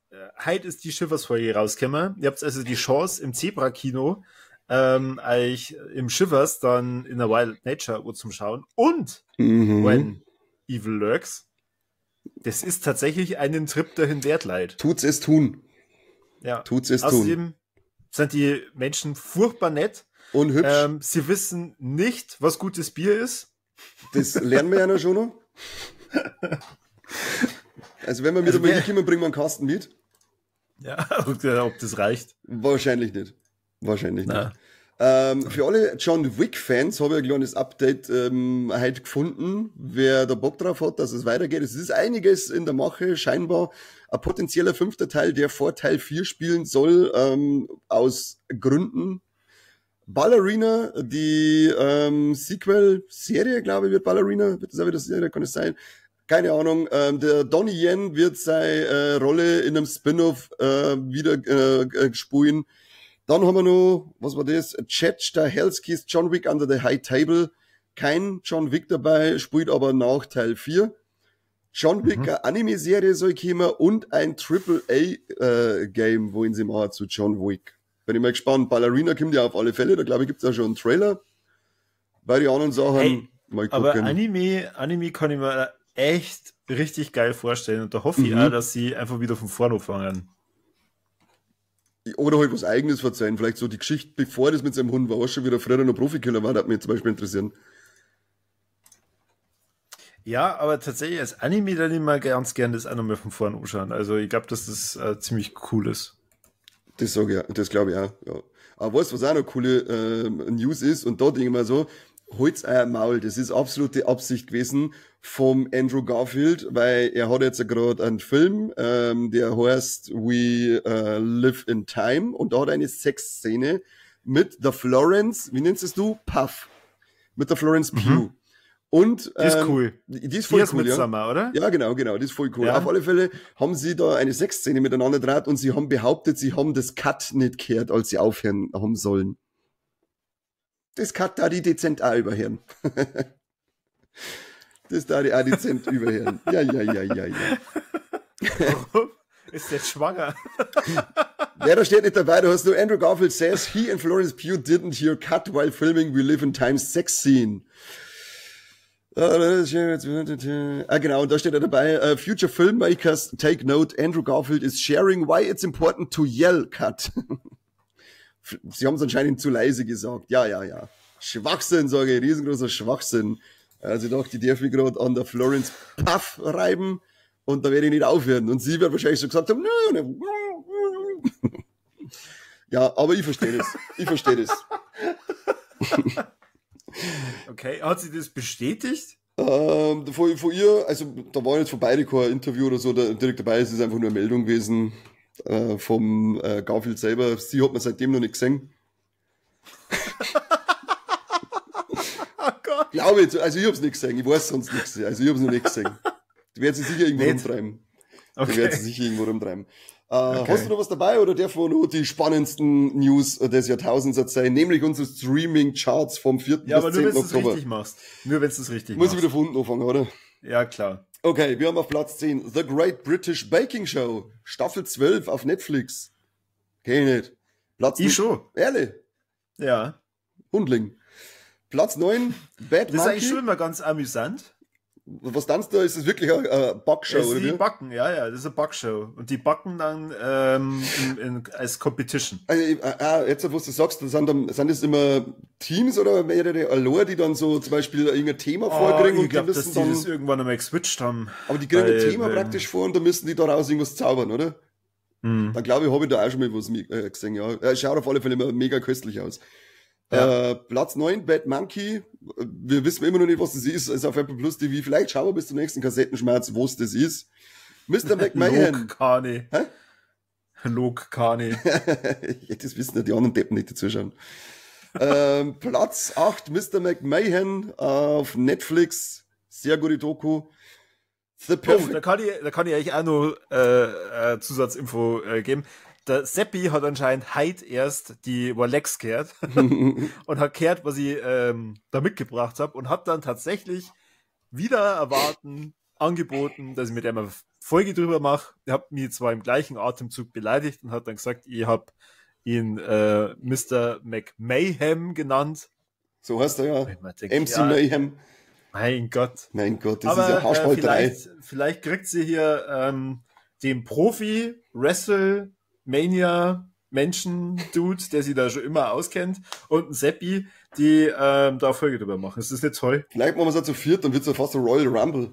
heute ist die Shivers-Folge rausgekommen. Ihr habt also die Chance im Zebra-Kino, euch im Shivers dann In a Violent Nature zum Schauen und When Evil Lurks. Das ist tatsächlich einen Trip dahin wert, leid. Tut's es tun. Ja. Tut's es tun. Außerdem sind die Menschen furchtbar nett. Und hübsch. Sie wissen nicht, was gutes Bier ist. Das lernen wir ja noch schon noch. Also wenn wir mit Also einmal wer- hinkommen, bringen wir einen Kasten mit. Ja, ob das reicht. Wahrscheinlich nicht. Wahrscheinlich Na. nicht. Für alle John Wick-Fans habe ich ein kleines Update heute gefunden. Wer da Bock drauf hat, dass es weitergeht. Es ist einiges in der Mache, scheinbar. Ein potenzieller 5. Teil, der vor Teil 4 spielen soll, aus Gründen. Ballerina, die Sequel-Serie, glaube ich, wird Ballerina. Wird das auch wieder Serie, kann es sein? Keine Ahnung. Der Donnie Yen wird seine Rolle in einem Spin-off wieder spielen. Dann haben wir noch, was war das? Chad Stahelskis John Wick Under the High Table. Kein John Wick dabei, spielt aber nach Teil 4. John Wick, eine Anime-Serie soll kommen und ein Triple A Game, wo ihn sie machen zu John Wick. Bin ich mal gespannt. Ballerina kommt ja auf alle Fälle, da glaube ich gibt's auch schon einen Trailer. Bei den anderen Sachen, Hey, mal gucken. Aber Anime kann ich mir echt richtig geil vorstellen und da hoffe ich auch, dass sie einfach wieder von vorne anfangen. Oder halt was Eigenes verzeihen. Vielleicht so die Geschichte, bevor das mit seinem Hund war, auch schon wieder früher noch Profikiller war, das hat mich zum Beispiel interessieren. Ja, aber tatsächlich als Anime dann immer ganz gern das auch nochmal von vorne anschauen. Also ich glaub, dass das ziemlich cool ist. Das sag ich ja, das glaub ich auch, ja. Aber weißt du, was auch noch coole News ist? Und da denke ich mir so, holt's euer Maul. Das ist absolute Absicht gewesen vom Andrew Garfield, weil er hat jetzt ja gerade einen Film, der heißt We Live in Time und da hat er eine Sexszene mit der Florence, wie nennst es du? Puff. Mit der Florence Pugh. Und, Die ist cool. Die ist voll Die ist cool, mit ja. Summer, oder? Ja, genau, genau, die ist voll cool. Ja. Auf alle Fälle haben sie da eine Sexszene miteinander draht und sie haben behauptet, sie haben das Cut nicht gehört, als sie aufhören haben sollen. Das Cut da die dezent auch überhören. Das da die auch dezent überhören. Ja, ja, ja, ja, ja. Warum? Ist der schwanger? Ja, da steht nicht dabei, da hast du Andrew Garfield says he and Florence Pugh didn't hear cut while filming We Live in Time sex scene. Ah, genau, und da steht er dabei, Future Filmmakers take note, Andrew Garfield is sharing why it's important to yell cut. Sie haben's anscheinend zu leise gesagt. Ja, ja, ja. Schwachsinn, sage ich, riesengroßer Schwachsinn. Also ich dachte, ich darf mich grad an der Florence Puff reiben und da werde ich nicht aufhören. Und sie wird wahrscheinlich so gesagt haben, nö, nö. Ja, aber ich verstehe das. Ich verstehe das. Okay, hat sie das bestätigt? Von ihr, also da war jetzt von beide kein Interview oder so da, direkt dabei, es ist einfach nur eine Meldung gewesen vom Garfield selber. Sie hat man seitdem noch nicht gesehen. Oh Gott. Glaube ich, also ich hab's nicht gesehen, ich weiß sonst nichts. Also ich hab's noch nicht gesehen. Die werden sie sicher irgendwo Nicht? rumtreiben. Die Okay. werden sie sicher irgendwo rumtreiben. Okay. Hast du noch was dabei oder darf ich nur die spannendsten News des Jahrtausends erzählen, nämlich unsere Streaming-Charts vom 4. Ja, aber bis nur 10. wenn du es Oktober. richtig machst. Nur wenn du es richtig Muss ich machst. wieder von unten anfangen, oder? Ja, klar. Okay, wir haben auf Platz 10 The Great British Baking Show, Staffel 12 auf Netflix. Kenn ich nicht. Platz Ich schon. Ehrlich, Ja. Hundling. Platz 9, Bad Das ist eigentlich schon Monkey. immer ganz amüsant. Was tanzt da? Ist das wirklich eine Backshow, Es oder ist die wie? Backen, ja, ja, das ist eine Backshow. Und die backen dann als Competition. Also, jetzt, wo du sagst, das sind, dann, sind das immer Teams oder mehrere Alor, die dann so zum Beispiel irgendein Thema vorkriegen Oh, und ich glaube, die dass müssen die dann, das irgendwann einmal geswitcht haben. aber die kriegen ein Thema weil- praktisch vor und dann müssen die daraus irgendwas zaubern, oder? Hm. Dann glaube ich, habe ich da auch schon mal was gesehen, ja. Schaut auf alle Fälle immer mega köstlich aus. Ja. Platz 9, Bad Monkey. Wir wissen immer noch nicht, was das ist. Ist auf Apple Plus TV. Vielleicht schauen wir bis zum nächsten Kassettenschmerz, was das ist. Mr. McMahon. Log Kane. Hä? Log Kane. Ja, das wissen ja die anderen Deppen nicht, die zuschauen. Platz 8, Mr. McMahon auf Netflix. Sehr gute Doku. The Oh, Perfect. da kann ich eigentlich auch noch Zusatzinfo geben. Der Seppi hat anscheinend heute erst die Walex gehört und hat gehört, was ich da mitgebracht habe und hat dann tatsächlich wieder erwarten angeboten, dass ich mit ihm eine Folge drüber mache. Ich habe mich zwar im gleichen Atemzug beleidigt und hat dann gesagt, ich habe ihn Mr. McMayhem genannt. So heißt er ja. Ich mir denk, MC ja, Mayhem. Mein Gott. Mein Gott, das Aber ist ja Haarspalterei. vielleicht kriegt sie hier den Profi WrestleMania Menschen Dude, der sich da schon immer auskennt, und einen Seppi, die da Folge drüber machen. Ist das nicht toll? Vielleicht machen wir es auch zu viert, dann wird es ja fast ein Royal Rumble.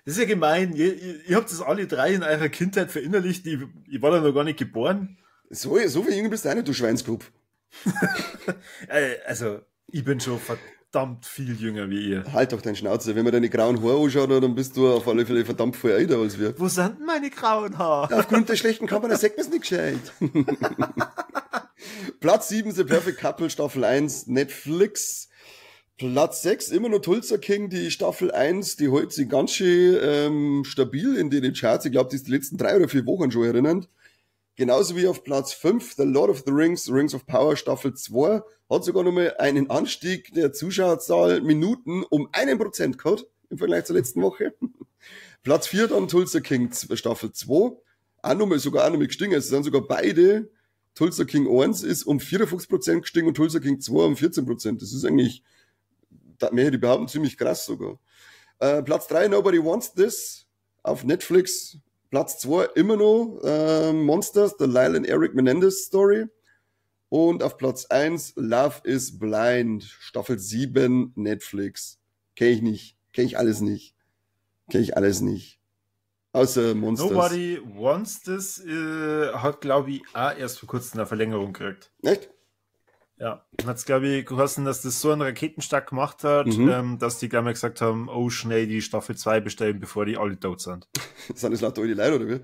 Das ist ja gemein. Ihr habt das alle drei in eurer Kindheit verinnerlicht. Ich war da noch gar nicht geboren. So viel jünger bist du auch nicht, du Schweinskopf. Also, ich bin schon verdammt viel jünger wie ihr. Halt doch deine Schnauze. Wenn man deine grauen Haare anschaut, dann bist du auf alle Fälle verdammt viel älter als wir. Wo sind denn meine grauen Haare? Aufgrund der schlechten Kamera sagt man's nicht gescheit. Platz 7, The Perfect Couple, Staffel 1, Netflix. Platz 6, immer noch Tulsa King, die Staffel 1, die hält sich ganz schön stabil in den Charts. Ich glaube, die ist die letzten 3 oder 4 Wochen schon erinnernd. Genauso wie auf Platz 5, The Lord of the Rings, Rings of Power, Staffel 2, hat sogar nochmal einen Anstieg der Zuschauerzahl Minuten um 1% gehabt im Vergleich zur letzten Woche. Platz 4 dann Tulsa King Staffel 2, auch nochmal, sogar auch nochmal gestiegen, also sind sogar beide, Tulsa King 1 ist um 54% gestiegen und Tulsa King 2 um 14%. Das ist eigentlich, da mehr hätte ich behaupten, ziemlich krass sogar. Platz 3, Nobody Wants This auf Netflix. Platz 2 immer noch Monsters, The Lyle and Eric Menendez Story. Und auf Platz 1 Love is Blind, Staffel 7, Netflix. Kenn ich nicht. Kenn ich alles nicht. Kenn ich alles nicht. Außer Monsters. Nobody Wants This hat, glaube ich, auch erst vor kurzem eine Verlängerung gekriegt. Echt? Ja, hat's, glaube ich, geheißen, dass das so einen Raketenstart gemacht hat, dass die gleich mal gesagt haben, oh, schnell die Staffel 2 bestellen, bevor die alle tot sind. Sind das lauter alte Leute, oder wie?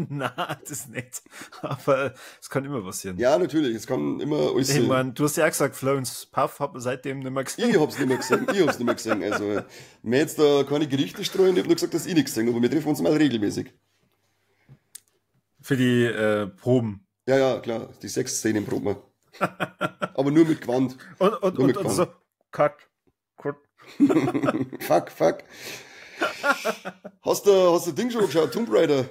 Na, das nicht. Aber es kann immer passieren. Ja, natürlich, es kann immer alles Ich sein. mein, du hast ja auch gesagt, Florence Puff hat man seitdem nicht mehr gesehen. Ich hab's nicht mehr gesehen, ich hab's nicht mehr gesehen. Also, mir jetzt da keine Gerichte streuen, ich hab nur gesagt, dass ich nichts gesehen habe, aber wir treffen uns mal regelmäßig. Für die Proben. Ja, ja, klar, die Sexszenen proben wir. Aber nur mit Gewand. Und Nur mit und Gewand. so, cut, cut. Fuck, fuck. Hast du Ding schon geschaut? Tomb Raider?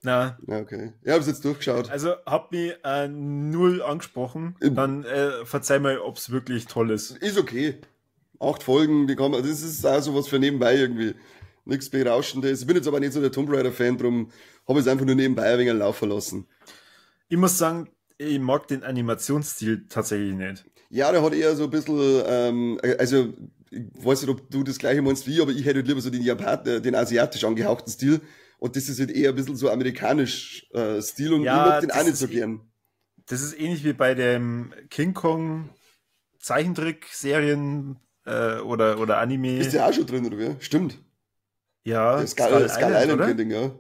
Na. Ja, okay. Ich hab's jetzt durchgeschaut. Also, hab mich null angesprochen. Dann verzeih mir, ob's wirklich toll ist. Ist okay. 8 Folgen, die kann man, das ist auch sowas für nebenbei irgendwie. Nichts Berauschendes. Ich bin jetzt aber nicht so der Tomb Raider-Fan, drum hab ich's einfach nur nebenbei ein wenig laufen lassen. Ich muss sagen, ich mag den Animationsstil tatsächlich nicht. Ja, der hat eher so ein bisschen, also ich weiß nicht, ob du das gleiche meinst wie ich, aber ich hätte halt lieber so den asiatisch angehauchten Stil. Und das ist halt eher ein bisschen so amerikanisch Stil und Ja, ich mag den das auch nicht ist so eh gern. Das ist ähnlich wie bei dem King Kong Zeichentrick-Serien oder Anime. Ist der auch schon drin, oder wie? Stimmt. Ja, Der Skull Skull Island, Island oder? Ding, ja.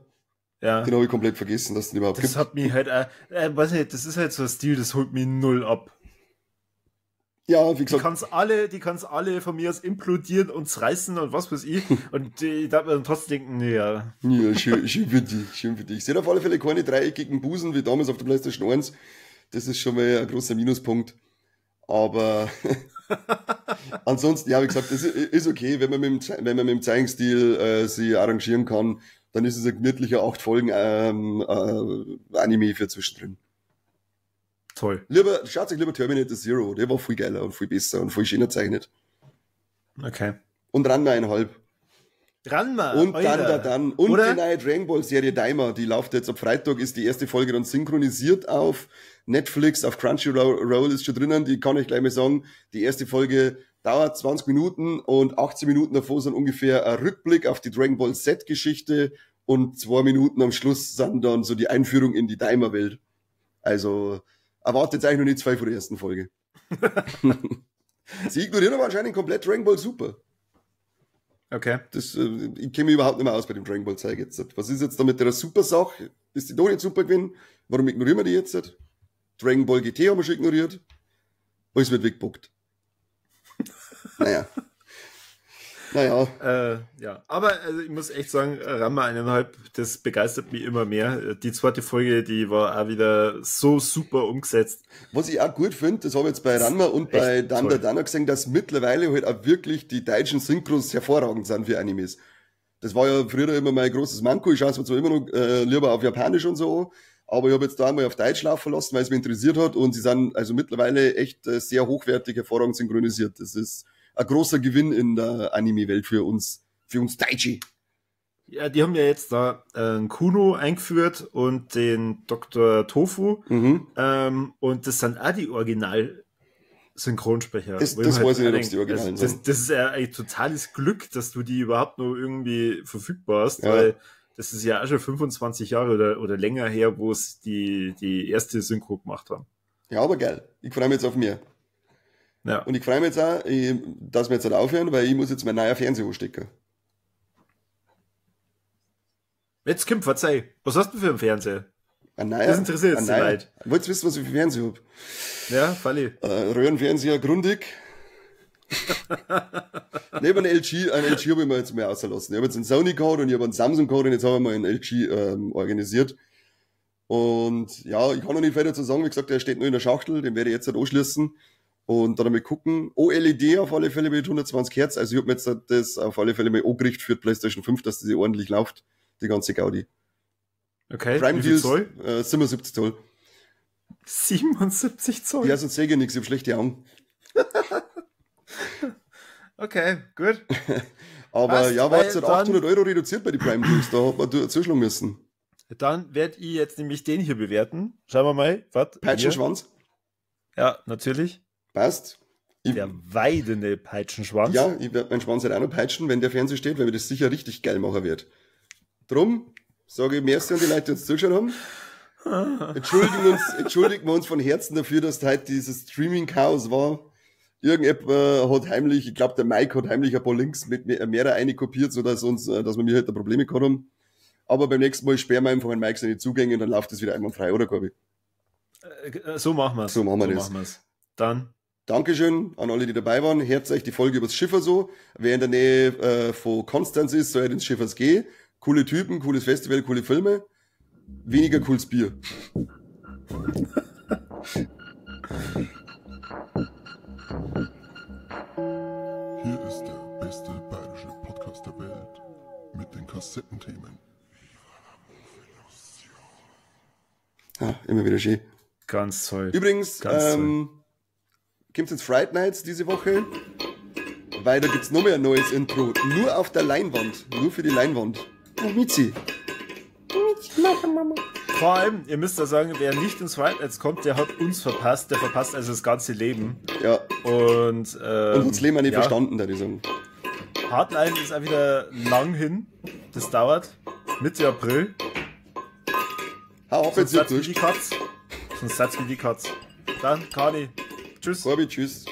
Ja. Den hab ich komplett vergessen, dass es den überhaupt Das gibt. hat mich halt auch, weiß nicht, das ist halt so ein Stil, das holt mich null ab. Ja, wie gesagt. Die kann's alle von mir aus implodieren und zerreißen und was weiß ich. Und ich darf mir dann trotzdem denken, ja. Ja, schön, schön für dich, schön für dich. Sie hat auf alle Fälle keine dreieckigen Busen wie damals auf der PlayStation 1. Das ist schon mal ein großer Minuspunkt. Aber ansonsten, ja, wie gesagt, das ist okay, wenn man mit dem Zeichenstil sie arrangieren kann, dann ist es ein gemütlicher 8 Folgen Anime für zwischendrin. Toll. Schaut sich lieber Terminator Zero, der war viel geiler und viel besser und viel schöner gezeichnet. Okay. Und Ranma 1,5. Ranma, und dann. Und oder? Die neue Dragon Ball Serie Daima, die läuft jetzt ab Freitag, ist die erste Folge dann synchronisiert auf Netflix, auf Crunchyroll ist schon drinnen, die kann ich gleich mal sagen. Die erste Folge dauert 20 Minuten und 18 Minuten davor sind ungefähr ein Rückblick auf die Dragon Ball Z Geschichte und 2 Minuten am Schluss sind dann so die Einführung in die Daima-Welt. Also erwartet eigentlich noch nicht 2 von der ersten Folge. Sie ignorieren aber anscheinend komplett Dragon Ball Super. Okay. Das, ich kenne mich überhaupt nicht mehr aus bei dem Dragon Ball Zeug jetzt. Was ist jetzt da mit der Super-Sache? Ist die doch nicht super gewesen? Warum ignorieren wir die jetzt? Dragon Ball GT haben wir schon ignoriert. Alles wird weggebuckt. Naja. Naja. Ja, aber also ich muss echt sagen, Ranma 1,5, das begeistert mich immer mehr. Die zweite Folge, die war auch wieder so super umgesetzt. Was ich auch gut finde, das habe ich jetzt bei Ranma und bei Dandadan gesehen, dass mittlerweile halt auch wirklich die deutschen Synchros hervorragend sind für Animes. Das war ja früher immer mein großes Manko. Ich schaue es mir zwar immer noch lieber auf Japanisch und so, aber ich habe jetzt da einmal auf Deutsch laufen lassen, weil es mich interessiert hat, und sie sind also mittlerweile echt sehr hochwertig, hervorragend synchronisiert. Das ist ein großer Gewinn in der Anime-Welt für uns Deutsche. Ja, die haben ja jetzt da einen Kuno eingeführt und den Dr. Tofu. Mhm. Und das sind auch die Original-Synchronsprecher. Das halt weiß ich nicht, ob es die Originalen sind. Das ist ja eigentlich totales Glück, dass du die überhaupt noch irgendwie verfügbar hast, ja. Weil das ist ja auch schon 25 Jahre oder länger her, wo es die erste Synchro gemacht haben. Ja, aber geil. Ich freue mich jetzt auf mehr. Ja. Und ich freue mich jetzt auch, dass wir jetzt halt aufhören, weil ich muss jetzt mein neuer Fernseher anstecken. Jetzt kommt, verzeih. Was hast du für einen Fernseher? Ein neuer. Das interessiert jetzt die Leute. Wollt ihr wissen, was ich für einen Fernseher hab? Ja, Falli. Röhrenfernseher, Grundig. Neben einem LG, einen LG habe ich mir jetzt mal auslassen. Ich habe jetzt einen Sony gehabt und ich habe einen Samsung gehabt und jetzt habe ich mal einen LG organisiert. Und ja, ich kann noch nicht weiter zu sagen. Wie gesagt, der steht nur in der Schachtel, den werde ich jetzt halt anschließen. Und dann einmal gucken. OLED auf alle Fälle mit 120 Hertz. Also ich habe mir jetzt das auf alle Fälle mal angerichtet für die PlayStation 5, dass das ordentlich läuft. Die ganze Gaudi. Okay, Prime wie viel Deals, Zoll? 77 Zoll. 77 Zoll? Ja, sonst sehe ich nichts, ich habe schlechte Augen. Okay, gut. Aber passt, ja, war jetzt halt 800 Euro reduziert bei den Prime Deals, da hat man zuschlagen müssen. Dann werde ich jetzt nämlich den hier bewerten. Schauen wir mal. Warte, Peitschenschwanz? Ja, natürlich. Passt. Der weidene Peitschenschwanz. Ja, ich werde meinen Schwanz halt auch noch peitschen, wenn der Fernseher steht, weil mir das sicher richtig geil machen wird. Drum sage ich merci an die Leute, die uns zugeschaut haben. Entschuldigen wir uns von Herzen dafür, dass heute dieses Streaming-Chaos war. Irgendjemand hat heimlich, ich glaube der Mike hat heimlich ein paar Links mit mehrer einkopiert, sodass dass wir mir halt da Probleme gehabt haben. Aber beim nächsten Mal sperren wir einfach einen Mike seine Zugänge und dann läuft das wieder einwandfrei, oder Corby? So machen wir's. So machen wir das. Dann. Dankeschön an alle, die dabei waren. Hört euch die Folge übers Schiffer so. Wer in der Nähe von Konstanz ist, soll ins Schiffers gehen. Coole Typen, cooles Festival, coole Filme. Weniger cooles Bier. Hier ist der beste bayerische Podcast der Welt mit den Kassettenthemen. Ah, immer wieder schön. Ganz toll. Übrigens, kommt jetzt Fright Nights diese Woche, weil da gibt's noch mehr ein neues Intro. Nur auf der Leinwand. Nur für die Leinwand. Oh, Mizi. Mizi, Mama. Vor allem, ihr müsst da sagen, wer nicht ins Fright Nights kommt, der hat uns verpasst. Der verpasst also das ganze Leben. Ja. Und und das Leben auch nicht verstanden, da ich sagen. Hardline ist auch wieder lang hin. Das dauert. Mitte April. Hau ab jetzt hier durch. Sonst seid's wie die Katz. Dann, Kani. Tschüss. Corby, tschüss.